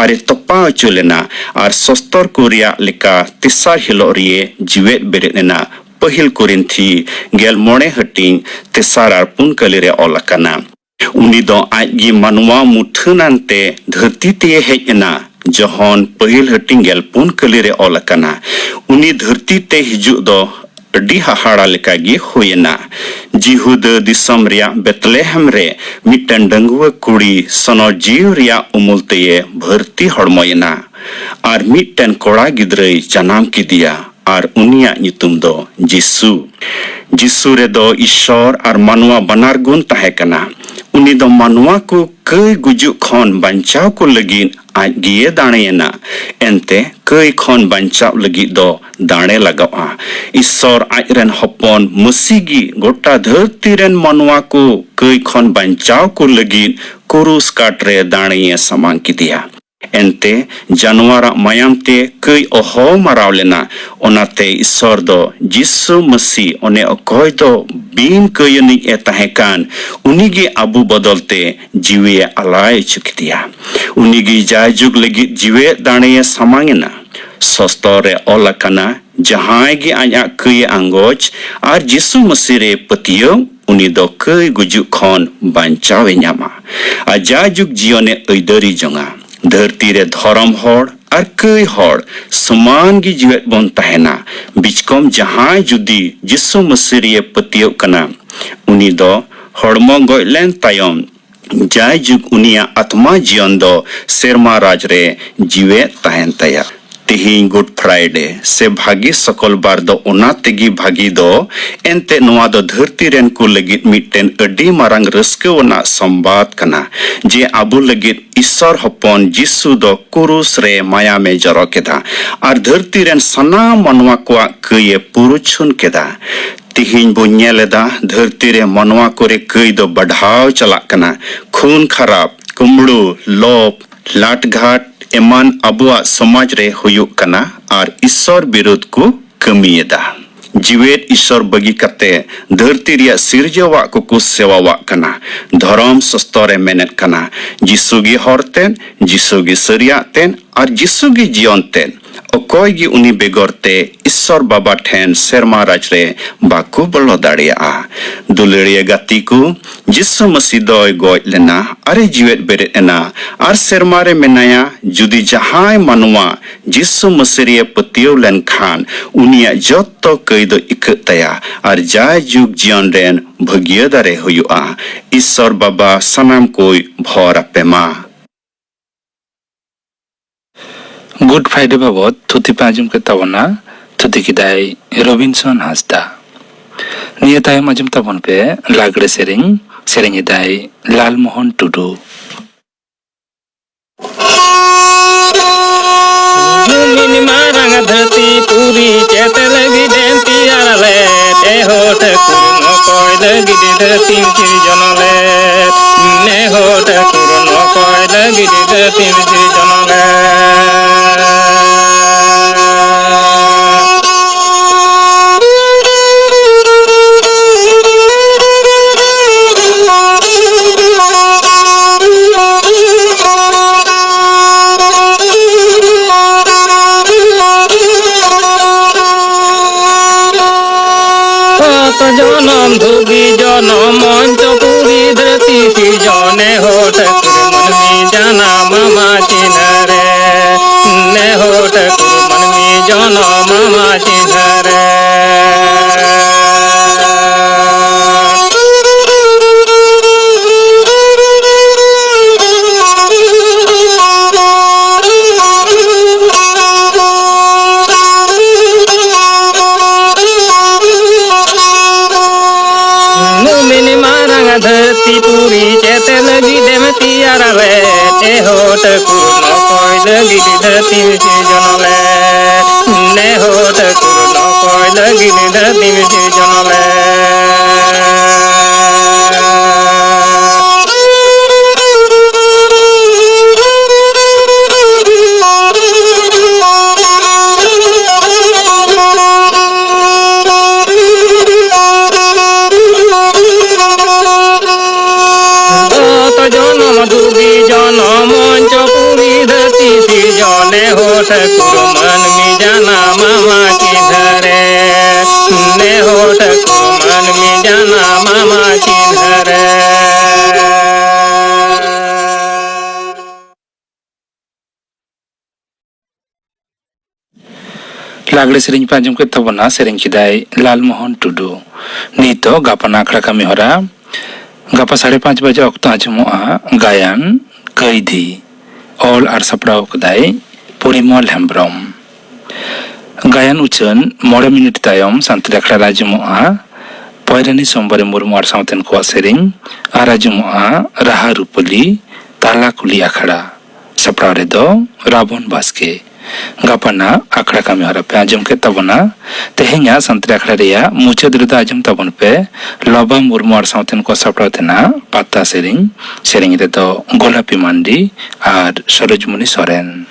ᱟᱨᱮ ᱛᱚᱯᱟ ᱦᱚᱪᱚ ᱞᱮᱱᱟ ᱟᱨ ᱥᱚᱥᱛᱚᱨ ᱠᱚ ᱨᱮᱭᱟᱜ ᱞᱮᱠᱟ ᱛᱮᱥᱟᱨ ᱦᱤᱞᱳᱜ ᱨᱮᱭᱮ ᱡᱤᱣᱮᱫ ᱵᱮᱨᱮᱫ ᱮᱱᱟ᱾ ᱯᱟᱹᱦᱤᱞ ᱠᱚᱨᱤᱱᱛᱷᱤ ᱜᱮᱞ ᱢᱚᱬᱮ ᱦᱟᱹᱴᱤᱧ ᱛᱮᱥᱟᱨ ᱟᱨ ᱯᱩᱱ ᱠᱟᱹᱞᱤ ᱨᱮ ᱚᱞ ᱟᱠᱟᱱᱟ᱾ ᱩᱱᱤ ᱫᱚ ᱟᱡ ᱜᱮ ᱢᱟᱱᱣᱟ ᱢᱩᱴᱷᱟᱹᱱ ᱟᱱᱛᱮ ᱫᱷᱟᱹᱨᱛᱤ ᱛᱮᱭ ᱦᱮᱡ ᱮᱱᱟ᱾ ᱡᱚᱦᱚᱱ ᱯᱟᱹᱦᱤᱞ ᱦᱟᱹᱴᱤᱧ ᱜᱮᱞ ᱯᱩᱱ ᱠᱟᱹᱞᱤ ᱨᱮ ᱚᱞ ᱟᱠᱟᱱᱟ, ᱩᱱᱤ ᱫᱷᱟᱹᱨᱛᱤ ᱛᱮ ᱦᱤᱡᱩᱜ ᱫᱚ ᱟᱹᱰᱤ ᱦᱟᱦᱟᱲᱟ ᱞᱮᱠᱟ ᱜᱮ ᱦᱩᱭ ᱮᱱᱟ᱾ ᱡᱤᱦᱩᱫᱟᱹ ᱫᱤᱥᱚᱢ ᱨᱮᱭᱟᱜ ᱵᱮᱛᱞᱮᱦᱮᱢ ᱨᱮ ᱢᱤᱫᱴᱟᱝ ᱰᱟᱺᱜᱩᱣᱟᱹ ᱠᱩᱲᱤ ᱥᱚᱱᱚᱛ ᱡᱤᱣᱤ ᱨᱮᱭᱟᱜ ᱩᱢᱩᱞ ᱛᱮᱭᱮ ᱵᱷᱟᱹᱨᱛᱤ ᱦᱚᱲᱢᱚᱭᱮᱱᱟ ᱟᱨ ᱢᱤᱫᱴᱟᱝ ᱠᱚᱲᱟ ᱜᱤᱫᱽᱨᱟᱹᱭ ᱡᱟᱱᱟᱢ ᱠᱮᱫᱮᱭᱟ᱾ ᱟᱨ ᱩᱱᱤᱭᱟᱜ ᱧᱩᱛᱩᱢ ᱫᱚ ᱡᱤᱥᱩ᱾ ᱡᱤᱥᱩ ᱨᱮᱫᱚ ᱤᱥᱥᱚᱨ ᱟᱨ ᱢᱟᱱᱣᱟ ᱵᱟᱱᱟᱨ ᱜᱩᱱ ᱛᱟᱦᱮᱸ ᱠᱟᱱᱟ᱾ ᱩᱱᱤ ᱫᱚ ᱢᱟᱱᱣᱟ ᱠᱚ ᱠᱟᱹᱭ ᱜᱩᱡᱩᱜ ᱠᱷᱚᱱ ᱵᱟᱧᱪᱟᱣ ᱠᱚ ᱞᱟᱹᱜᱤᱫ ᱟᱡ ᱜᱮᱭᱮ ᱫᱟᱲᱮᱭᱮᱱᱟ᱾ ᱮᱱᱛᱮ ᱠᱟᱹᱭ ᱠᱷᱚᱱ ᱵᱟᱧᱪᱟᱣ ᱞᱟᱹᱜᱤᱫ ᱫᱚ ᱫᱟᱲᱮ ᱞᱟᱜᱟᱣᱜᱼᱟ᱾ ᱤᱥᱥᱚᱨ ᱟᱡ ᱨᱮᱱ ᱦᱚᱯᱚᱱ ᱢᱟᱹᱥᱤ ᱜᱮ ᱜᱚᱴᱟ ᱫᱷᱟᱹᱨᱛᱤ ᱨᱮᱱ ᱢᱟᱱᱣᱟ ᱠᱚ ᱠᱟᱹᱭ ᱠᱷᱚᱱ ᱵᱟᱧᱪᱟᱣ ᱠᱚ ᱞᱟᱹᱜᱤᱫ ᱠᱩᱨᱩᱥ ᱠᱟᱴ ᱨᱮ ᱫᱟᱲᱮᱭᱮ ᱥᱟᱢᱟᱝ ᱠᱮᱫᱮᱭᱟ᱾ ᱮᱱᱛᱮ ᱡᱟᱱᱣᱟᱨᱟᱜ ᱢᱟᱭᱟᱢ ᱛᱮ ᱠᱟᱹᱭ ᱚᱦᱚ ᱢᱟᱨᱟᱣ ᱞᱮᱱᱟ᱾ ᱚᱱᱟᱛᱮ ᱤᱥᱥᱚᱨ ᱫᱚ ᱡᱤᱥᱩ ᱢᱟᱹᱥᱤ, ᱚᱱᱮ ᱚᱠᱚᱭ ᱫᱚ ᱵᱤᱱ ᱠᱟᱹᱭᱟᱹᱱᱤᱡ ᱮ ᱛᱟᱦᱮᱸ ᱠᱟᱱ, ᱩᱱᱤᱜᱮ ᱟᱵᱚ ᱵᱚᱫᱚᱞ ᱛᱮ ᱡᱤᱣᱤᱭᱮ ᱟᱞᱟᱭ ᱦᱚᱪᱚ ᱠᱮᱫᱮᱭᱟ᱾ ᱩᱱᱤᱜᱮ ᱡᱟᱭᱡᱩᱜᱽ ᱞᱟᱹᱜᱤᱫ ᱡᱤᱣᱮᱫ ᱫᱟᱲᱮᱭᱮ ᱥᱟᱢᱟᱝ ᱮᱱᱟ᱾ ᱥᱚᱥᱛᱚᱨ ᱨᱮ ᱚᱞ ᱟᱠᱟᱱᱟ, ᱡᱟᱦᱟᱸᱭ ᱜᱮ ᱟᱡᱟᱜ ᱠᱟᱹᱭᱮ ᱟᱸᱜᱚᱪ ᱟᱨ ᱡᱤᱥᱩ ᱢᱟᱹᱥᱤ ᱨᱮ ᱯᱟᱹᱛᱭᱟᱹᱣ, ᱩᱱᱤ ᱫᱚ ᱠᱟᱹᱭ ᱜᱩᱡᱩᱜ ᱠᱷᱚᱱ ᱵᱟᱧᱪᱟᱣ ᱮ ᱧᱟᱢᱟ ᱟᱨ ᱡᱟᱭᱡᱩᱜᱽ ᱡᱤᱭᱚᱱ ᱮ ᱟᱹᱭᱫᱟᱹᱨᱤ ᱡᱚᱝᱟ᱾ ᱫᱷᱟᱹᱨᱛᱤ ᱨᱮ ᱫᱷᱚᱨᱚᱢ ᱦᱚᱲ ᱟᱨ ᱠᱟᱹᱭ ᱦᱚᱲ ᱥᱚᱢᱟᱱ ᱜᱮ ᱡᱤᱣᱮᱫ ᱵᱚᱱ ᱛᱟᱦᱮᱱᱟ᱾ ᱵᱤᱪᱠᱚᱢ ᱡᱟᱦᱟᱸᱭ ᱡᱩᱫᱤ ᱡᱤᱥᱩ ᱢᱟᱹᱥᱤ ᱨᱮᱭᱮ ᱯᱟᱹᱛᱭᱟᱹᱣ ᱠᱟᱱᱟ, ᱩᱱᱤ ᱫᱚ ᱦᱚᱲᱢᱚ ᱜᱚᱡ ᱞᱮᱱ ᱛᱟᱭᱚᱢ ᱡᱟᱭᱡᱩᱜᱽ ᱩᱱᱤᱭᱟᱜ ᱟᱛᱢᱟ ᱡᱤᱭᱚᱱ ᱫᱚ ᱥᱮᱨᱢᱟ ᱨᱟᱡᱽ ᱨᱮ ᱡᱤᱣᱮᱫ ᱛᱟᱦᱮᱱ ᱛᱟᱭᱟ᱾ ᱛᱤᱦᱤᱧ Good Friday ᱥᱮ ᱵᱷᱟᱹᱜᱤ ᱥᱚᱠᱚᱞᱵᱟᱨ ᱫᱚ ᱚᱱᱟ ᱛᱮᱜᱮ ᱵᱷᱟᱹᱜᱤ ᱫᱚ, ᱮᱱᱛᱮ ᱱᱚᱣᱟ ᱫᱚ ᱫᱷᱟᱹᱨᱛᱤ ᱨᱮᱱ ᱠᱚ ᱞᱟᱹᱜᱤᱫ ᱢᱤᱫᱴᱮᱱ ᱟᱹᱰᱤ ᱢᱟᱨᱟᱝ ᱨᱟᱹᱥᱠᱟᱹ ᱟᱱᱟᱜ ᱥᱚᱢᱵᱟᱫ ᱠᱟᱱᱟ ᱡᱮ ᱟᱵᱚ ᱞᱟᱹᱜᱤᱫ ᱤᱥᱥᱚᱨ ᱦᱚᱯᱚᱱ ᱡᱤᱥᱩ ᱫᱚ ᱠᱩᱨᱩᱥ ᱨᱮ ᱢᱟᱭᱟᱢᱮ ᱡᱚᱨᱚ ᱠᱮᱫᱟ ᱟᱨ ᱫᱷᱟᱹᱨᱛᱤ ᱨᱮᱱ ᱥᱟᱱᱟᱢ ᱢᱟᱱᱣᱟ ᱠᱚᱣᱟᱜ ᱠᱟᱹᱭᱮ ᱯᱩᱨᱩᱪᱷᱩᱱ ᱠᱮᱫᱟ᱾ ᱛᱤᱦᱤᱧ ᱵᱚ ᱧᱮᱞ ᱮᱫᱟ, ᱫᱷᱟᱹᱨᱛᱤ ᱨᱮ ᱢᱟᱱᱣᱟ ᱠᱚᱨᱮ ᱠᱟᱹᱭ ᱫᱚ ᱵᱟᱰᱷᱟᱣ ᱪᱟᱞᱟᱜ ᱠᱟᱱᱟ᱾ ᱠᱷᱩᱱ ᱠᱷᱟᱨᱟᱯ, ᱠᱩᱢᱵᱽᱲᱩ, ᱞᱚᱵᱽ, ᱞᱟᱴᱜᱷᱟᱴ ᱮᱢᱟᱱ ᱟᱵᱚᱣᱟᱜ ᱥᱚᱢᱟᱡᱽ ᱨᱮ ᱦᱩᱭᱩᱜ ᱠᱟᱱᱟ ᱟᱨ ᱤᱥᱥᱚᱨ ᱵᱤᱨᱩᱫᱷ ᱠᱚ ᱠᱟᱹᱢᱤᱭᱮᱫᱟ᱾ ᱡᱤᱣᱮᱫ ᱤᱥᱥᱚᱨ ᱵᱟᱹᱜᱤ ᱠᱟᱛᱮ ᱫᱷᱟᱹᱨᱛᱤ ᱨᱮᱭᱟᱜ ᱥᱤᱨᱡᱟᱹᱣᱟᱜ ᱠᱚᱠᱚ ᱥᱮᱣᱟᱣᱟᱜ ᱠᱟᱱᱟ᱾ ᱫᱷᱚᱨᱚᱢ ᱥᱚᱥᱛᱚᱨ ᱮ ᱢᱮᱱᱮᱫ ᱠᱟᱱᱟ, ᱡᱤᱥᱩ ᱜᱮ ᱦᱚᱨ ᱛᱮᱫ, ᱡᱤᱥᱩ ᱜᱮ ᱥᱟᱹᱨᱤᱭᱟᱜ ᱛᱮᱫ ᱟᱨ ᱡᱤᱥᱩ ᱜᱮ ᱡᱤᱭᱚᱱ ᱛᱮᱫ᱾ ᱚᱠᱚᱭ ᱜᱮ ᱩᱱᱤ ᱵᱮᱜᱚᱨ ᱛᱮ ᱤᱥᱥᱚᱨ ᱵᱟᱵᱟ ᱴᱷᱮᱱ ᱥᱮᱨᱢᱟ ᱨᱟᱡᱽ ᱨᱮ ᱵᱟᱠᱚ ᱵᱚᱞᱚ ᱫᱟᱲᱮᱭᱟᱜᱼᱟ᱾ ᱫᱩᱞᱟᱹᱲᱤᱭᱟᱹ ᱜᱟᱛᱮ ᱠᱚ, ᱡᱤᱥᱩ ᱢᱟᱹᱥᱤ ᱫᱚᱭ ᱜᱚᱡ ᱞᱮᱱᱟ ᱟᱨᱮ ᱡᱤᱣᱮᱫ ᱵᱮᱨᱮᱫ ᱮᱱᱟ ᱟᱨ ᱥᱮᱨᱢᱟ ᱨᱮ ᱢᱮᱱᱟᱭᱟ᱾ ᱡᱩᱫᱤ ᱡᱟᱦᱟᱸᱭ ᱢᱟᱱᱣᱟ ᱡᱤᱥᱩ ᱢᱟᱹᱥᱤ ᱨᱮᱭ ᱯᱟᱹᱛᱭᱟᱹᱣ ᱞᱮᱱᱠᱷᱟᱱ, ᱩᱱᱤᱭᱟᱜ ᱡᱚᱛᱚ ᱠᱟᱹᱭ ᱫᱚ ᱤᱠᱟᱹᱜ ᱛᱟᱭᱟ ᱟᱨ ᱡᱟᱭ ᱡᱩᱜᱽ ᱡᱤᱭᱚᱱ ᱨᱮᱱ ᱵᱷᱟᱹᱜᱤᱭᱟᱹ ᱫᱟᱨᱮ ᱦᱩᱭᱩᱜᱼᱟ᱾ ᱤᱥᱥᱚᱨ ᱵᱟᱵᱟ ᱥᱟᱱᱟᱢ ᱠᱚᱭ ᱵᱷᱚᱨ ᱟᱯᱮ ᱢᱟ᱾ Good Friday ᱵᱟᱵᱚᱛ ᱛᱷᱩᱛᱤ ᱯᱮ ᱟᱸᱡᱚᱢ ᱠᱮᱫ ᱛᱟᱵᱚᱱᱟ᱾ ᱛᱷᱩᱛᱤ ᱠᱮᱫᱟᱭ ᱨᱚᱵᱤᱱᱥᱚᱱ ᱦᱟᱸᱥᱫᱟ᱾ ᱱᱤᱭᱟᱹ ᱛᱟᱭᱚᱢ ᱟᱸᱡᱚᱢ ᱛᱟᱵᱚᱱ ᱯᱮ ᱞᱟᱜᱽᱲᱮ ᱥᱮᱨᱮᱧ, ᱥᱮᱨᱮᱧ ᱮᱫᱟᱭ ᱞᱟᱞᱢᱳᱦᱚᱱ ᱴᱩᱰᱩ᱾ ᱢᱤᱫ ᱢᱟᱨᱟᱝ ᱫᱷᱟᱹᱨᱛᱤ ᱯᱩᱨᱤ ᱪᱮᱫ ᱞᱟᱹᱜᱤᱫ ᱮᱢ ᱛᱮᱭᱟᱨ ᱞᱮᱫ? ᱮ ᱦᱚ ᱴᱷᱟᱹᱠᱩᱨ, ᱱᱚᱠᱚᱭ ᱞᱟᱹᱜᱤᱫ ᱫᱷᱟᱹᱨᱛᱤᱢ ᱥᱤᱨᱡᱚᱱ ᱞᱮᱫ? ᱮ ᱦᱚ ᱴᱷᱟᱹᱠᱩᱨ, ᱱᱚᱠᱚᱭ ᱞᱟᱹᱜᱤᱫ ᱫᱷᱟᱹᱨᱛᱤᱢ ᱥᱤᱨᱡᱚᱱ ᱞᱮᱫ? ᱚᱛ ᱡᱚᱱᱚᱢ ᱫᱷᱩᱵᱤ ᱡᱚᱱᱚᱢ ᱢᱚᱧᱪᱚᱯᱩᱨᱤ ᱫᱷᱟᱹᱨᱛᱤ ᱥᱤᱨᱡᱚᱱ ᱮ ᱦᱚ ᱴᱷᱟᱹᱠᱩᱨ ᱢᱟᱹᱱᱢᱤ ᱡᱟᱱᱟᱢ ᱟᱢᱟ ᱪᱤᱱᱦᱟᱹ ᱨᱮ, ᱮ ᱦᱚ ᱴᱷᱟᱹᱠᱩᱨ ᱢᱟᱹᱱᱢᱤ ᱡᱚᱱᱚᱢ ᱟᱢᱟ ᱪᱤᱱᱦᱟᱹ ᱨᱮ᱾ ᱨᱮ ᱱᱮᱦᱚᱨ ᱴᱷᱟᱹᱠᱩᱨ ᱱᱚᱠᱚᱭ ᱞᱟᱹᱜᱤᱫ ᱫᱷᱟᱹᱨᱛᱤᱢ ᱥᱤᱨᱡᱚᱱ ᱞᱮ᱾ ᱱᱮᱦᱚᱨ ᱴᱷᱟᱹᱠᱩᱨ ᱱᱚᱠᱚᱭ ᱞᱟᱹᱜᱤᱫ ᱫᱷᱟᱹᱨᱛᱤᱢ ᱥᱤᱨᱡᱚᱱ ᱞᱮ᱾ ᱡᱚᱛᱚ ᱡᱚᱱᱚᱢ ᱫᱩᱜᱤ ᱡᱚᱱᱚᱢ ᱢᱚᱧᱪᱚᱯᱩᱨᱤ ᱫᱷᱟᱹᱨᱛᱤ ᱥᱤᱨᱡᱚᱱ ᱱᱮᱦᱚᱨ ᱴᱷᱟᱹᱠᱩᱨ ᱢᱟᱹᱱᱢᱤ ᱡᱟᱱᱟᱢ ᱟᱢᱟ ᱪᱤᱱᱦᱟᱹ ᱨᱮ᱾ ᱱᱮᱦᱚᱨ ᱴᱷᱟᱹᱠᱩᱨ ᱢᱟᱹᱱᱢᱤ ᱡᱟᱱᱟᱢ ᱟᱢᱟ ᱪᱤᱱᱦᱟᱹ ᱨᱮ᱾ ᱞᱟᱜᱽᱲᱮ ᱥᱮᱨᱮᱧ ᱯᱮ ᱟᱸᱡᱚᱢ ᱠᱮᱫ ᱛᱟᱵᱚᱱᱟ, ᱥᱮᱨᱮᱧ ᱠᱮᱫᱟᱭ ᱞᱟᱞᱢᱳᱦᱚᱱ ᱴᱩᱰᱩ᱾ ᱱᱤᱛᱚᱜ ᱜᱟᱯᱟᱱ ᱟᱠᱷᱲᱟ ᱠᱟᱹᱢᱤ ᱦᱚᱨᱟ᱾ ᱜᱟᱯᱟ ᱥᱟᱲᱮ ᱯᱟᱸᱪ ᱵᱟᱡᱮ ᱚᱠᱛᱚ ᱟᱸᱡᱚᱢᱚᱜᱼᱟ ᱜᱟᱭᱟᱱ ᱠᱟᱹᱭᱫᱷᱤ᱾ ᱚᱞ ᱟᱨ ᱥᱟᱯᱲᱟᱣ ᱠᱟᱫᱟᱭ ᱯᱚᱨᱤᱢᱚᱞ ᱦᱮᱢᱵᱽᱨᱚᱢ᱾ ᱜᱟᱭᱟᱱ ᱩᱪᱷᱟᱹᱱ ᱢᱚᱬᱮ ᱢᱤᱱᱤᱴ ᱛᱟᱭᱚᱢ ᱥᱟᱱᱛᱟᱲᱤ ᱟᱠᱷᱲᱟ ᱨᱮ ᱟᱸᱡᱚᱢᱚᱜᱼᱟ ᱯᱚᱭᱨᱟᱱᱤ ᱥᱳᱢᱵᱟᱨᱤ ᱢᱩᱨᱢᱩ ᱟᱨ ᱥᱟᱶᱛᱮᱱ ᱠᱚᱣᱟᱜ ᱥᱮᱨᱮᱧ, ᱟᱨ ᱟᱸᱡᱚᱢᱚᱜᱼᱟ ᱨᱟᱦᱟ ᱨᱩᱯᱟᱹᱞᱤ ᱛᱟᱞᱟ ᱠᱩᱞᱦᱤ ᱟᱠᱷᱲᱟ᱾ ᱥᱟᱯᱲᱟᱣ ᱨᱮᱫᱚ ᱨᱟᱵᱚᱱ ᱵᱟᱥᱠᱮ᱾ ᱜᱟᱯᱟᱱᱟᱜ ᱟᱠᱷᱲᱟ ᱠᱟᱹᱢᱤ ᱦᱚᱨᱟ ᱯᱮ ᱟᱸᱡᱚᱢ ᱠᱮᱫ ᱛᱟᱵᱚᱱᱟ᱾ ᱛᱮᱦᱮᱧᱟᱜ ᱥᱟᱱᱛᱟᱲᱤ ᱟᱠᱷᱲᱟ ᱨᱮᱭᱟᱜ ᱢᱩᱪᱟᱹᱫ ᱨᱮᱫᱚ ᱟᱸᱡᱚᱢ ᱛᱟᱵᱚᱱ ᱯᱮ ᱞᱚᱵᱟ ᱢᱩᱨᱢᱩ ᱟᱨ ᱥᱟᱶᱛᱮᱱ ᱠᱚ ᱥᱟᱯᱲᱟᱣ ᱛᱮᱱᱟᱜ ᱯᱟᱛᱟ ᱥᱮᱨᱮᱧ᱾ ᱥᱮᱨᱮᱧ ᱨᱮᱫᱚ ᱜᱳᱞᱟᱯᱤ ᱢᱟᱱᱰᱤ ᱟᱨ ᱥᱚᱨᱳᱡᱽᱢᱩᱱᱤ ᱥᱚᱨᱮᱱ᱾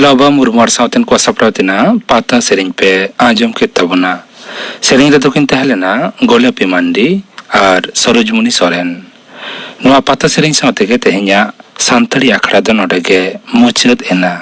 ᱵᱟᱵᱟ ᱢᱩᱨᱢᱩ ᱟᱨ ᱥᱟᱶᱛᱮᱱ ᱠᱚᱣᱟᱜ ᱥᱟᱯᱲᱟᱣ ᱛᱮᱱᱟᱜ ᱯᱟᱛᱟ ᱥᱮᱨᱮᱧ ᱯᱮ ᱟᱸᱡᱚᱢ ᱠᱮᱫ ᱛᱟᱵᱚᱱᱟ᱾ ᱥᱮᱨᱮᱧ ᱨᱮᱫᱚ ᱠᱤᱱ ᱛᱟᱦᱮᱸ ᱞᱮᱱᱟ ᱜᱳᱞᱟᱯᱤ ᱢᱟᱱᱰᱤ ᱟᱨ ᱥᱚᱨᱳᱡᱽᱢᱩᱱᱤ ᱥᱚᱨᱮᱱ᱾ ᱱᱚᱣᱟ ᱯᱟᱛᱟ ᱥᱮᱨᱮᱧ ᱥᱟᱶ ᱛᱮᱜᱮ ᱛᱮᱦᱮᱧᱟᱜ ᱥᱟᱱᱛᱟᱲᱤ ᱟᱠᱷᱲᱟ ᱫᱚ ᱱᱚᱰᱮ ᱜᱮ ᱢᱩᱪᱟᱹᱫ ᱮᱱᱟ᱾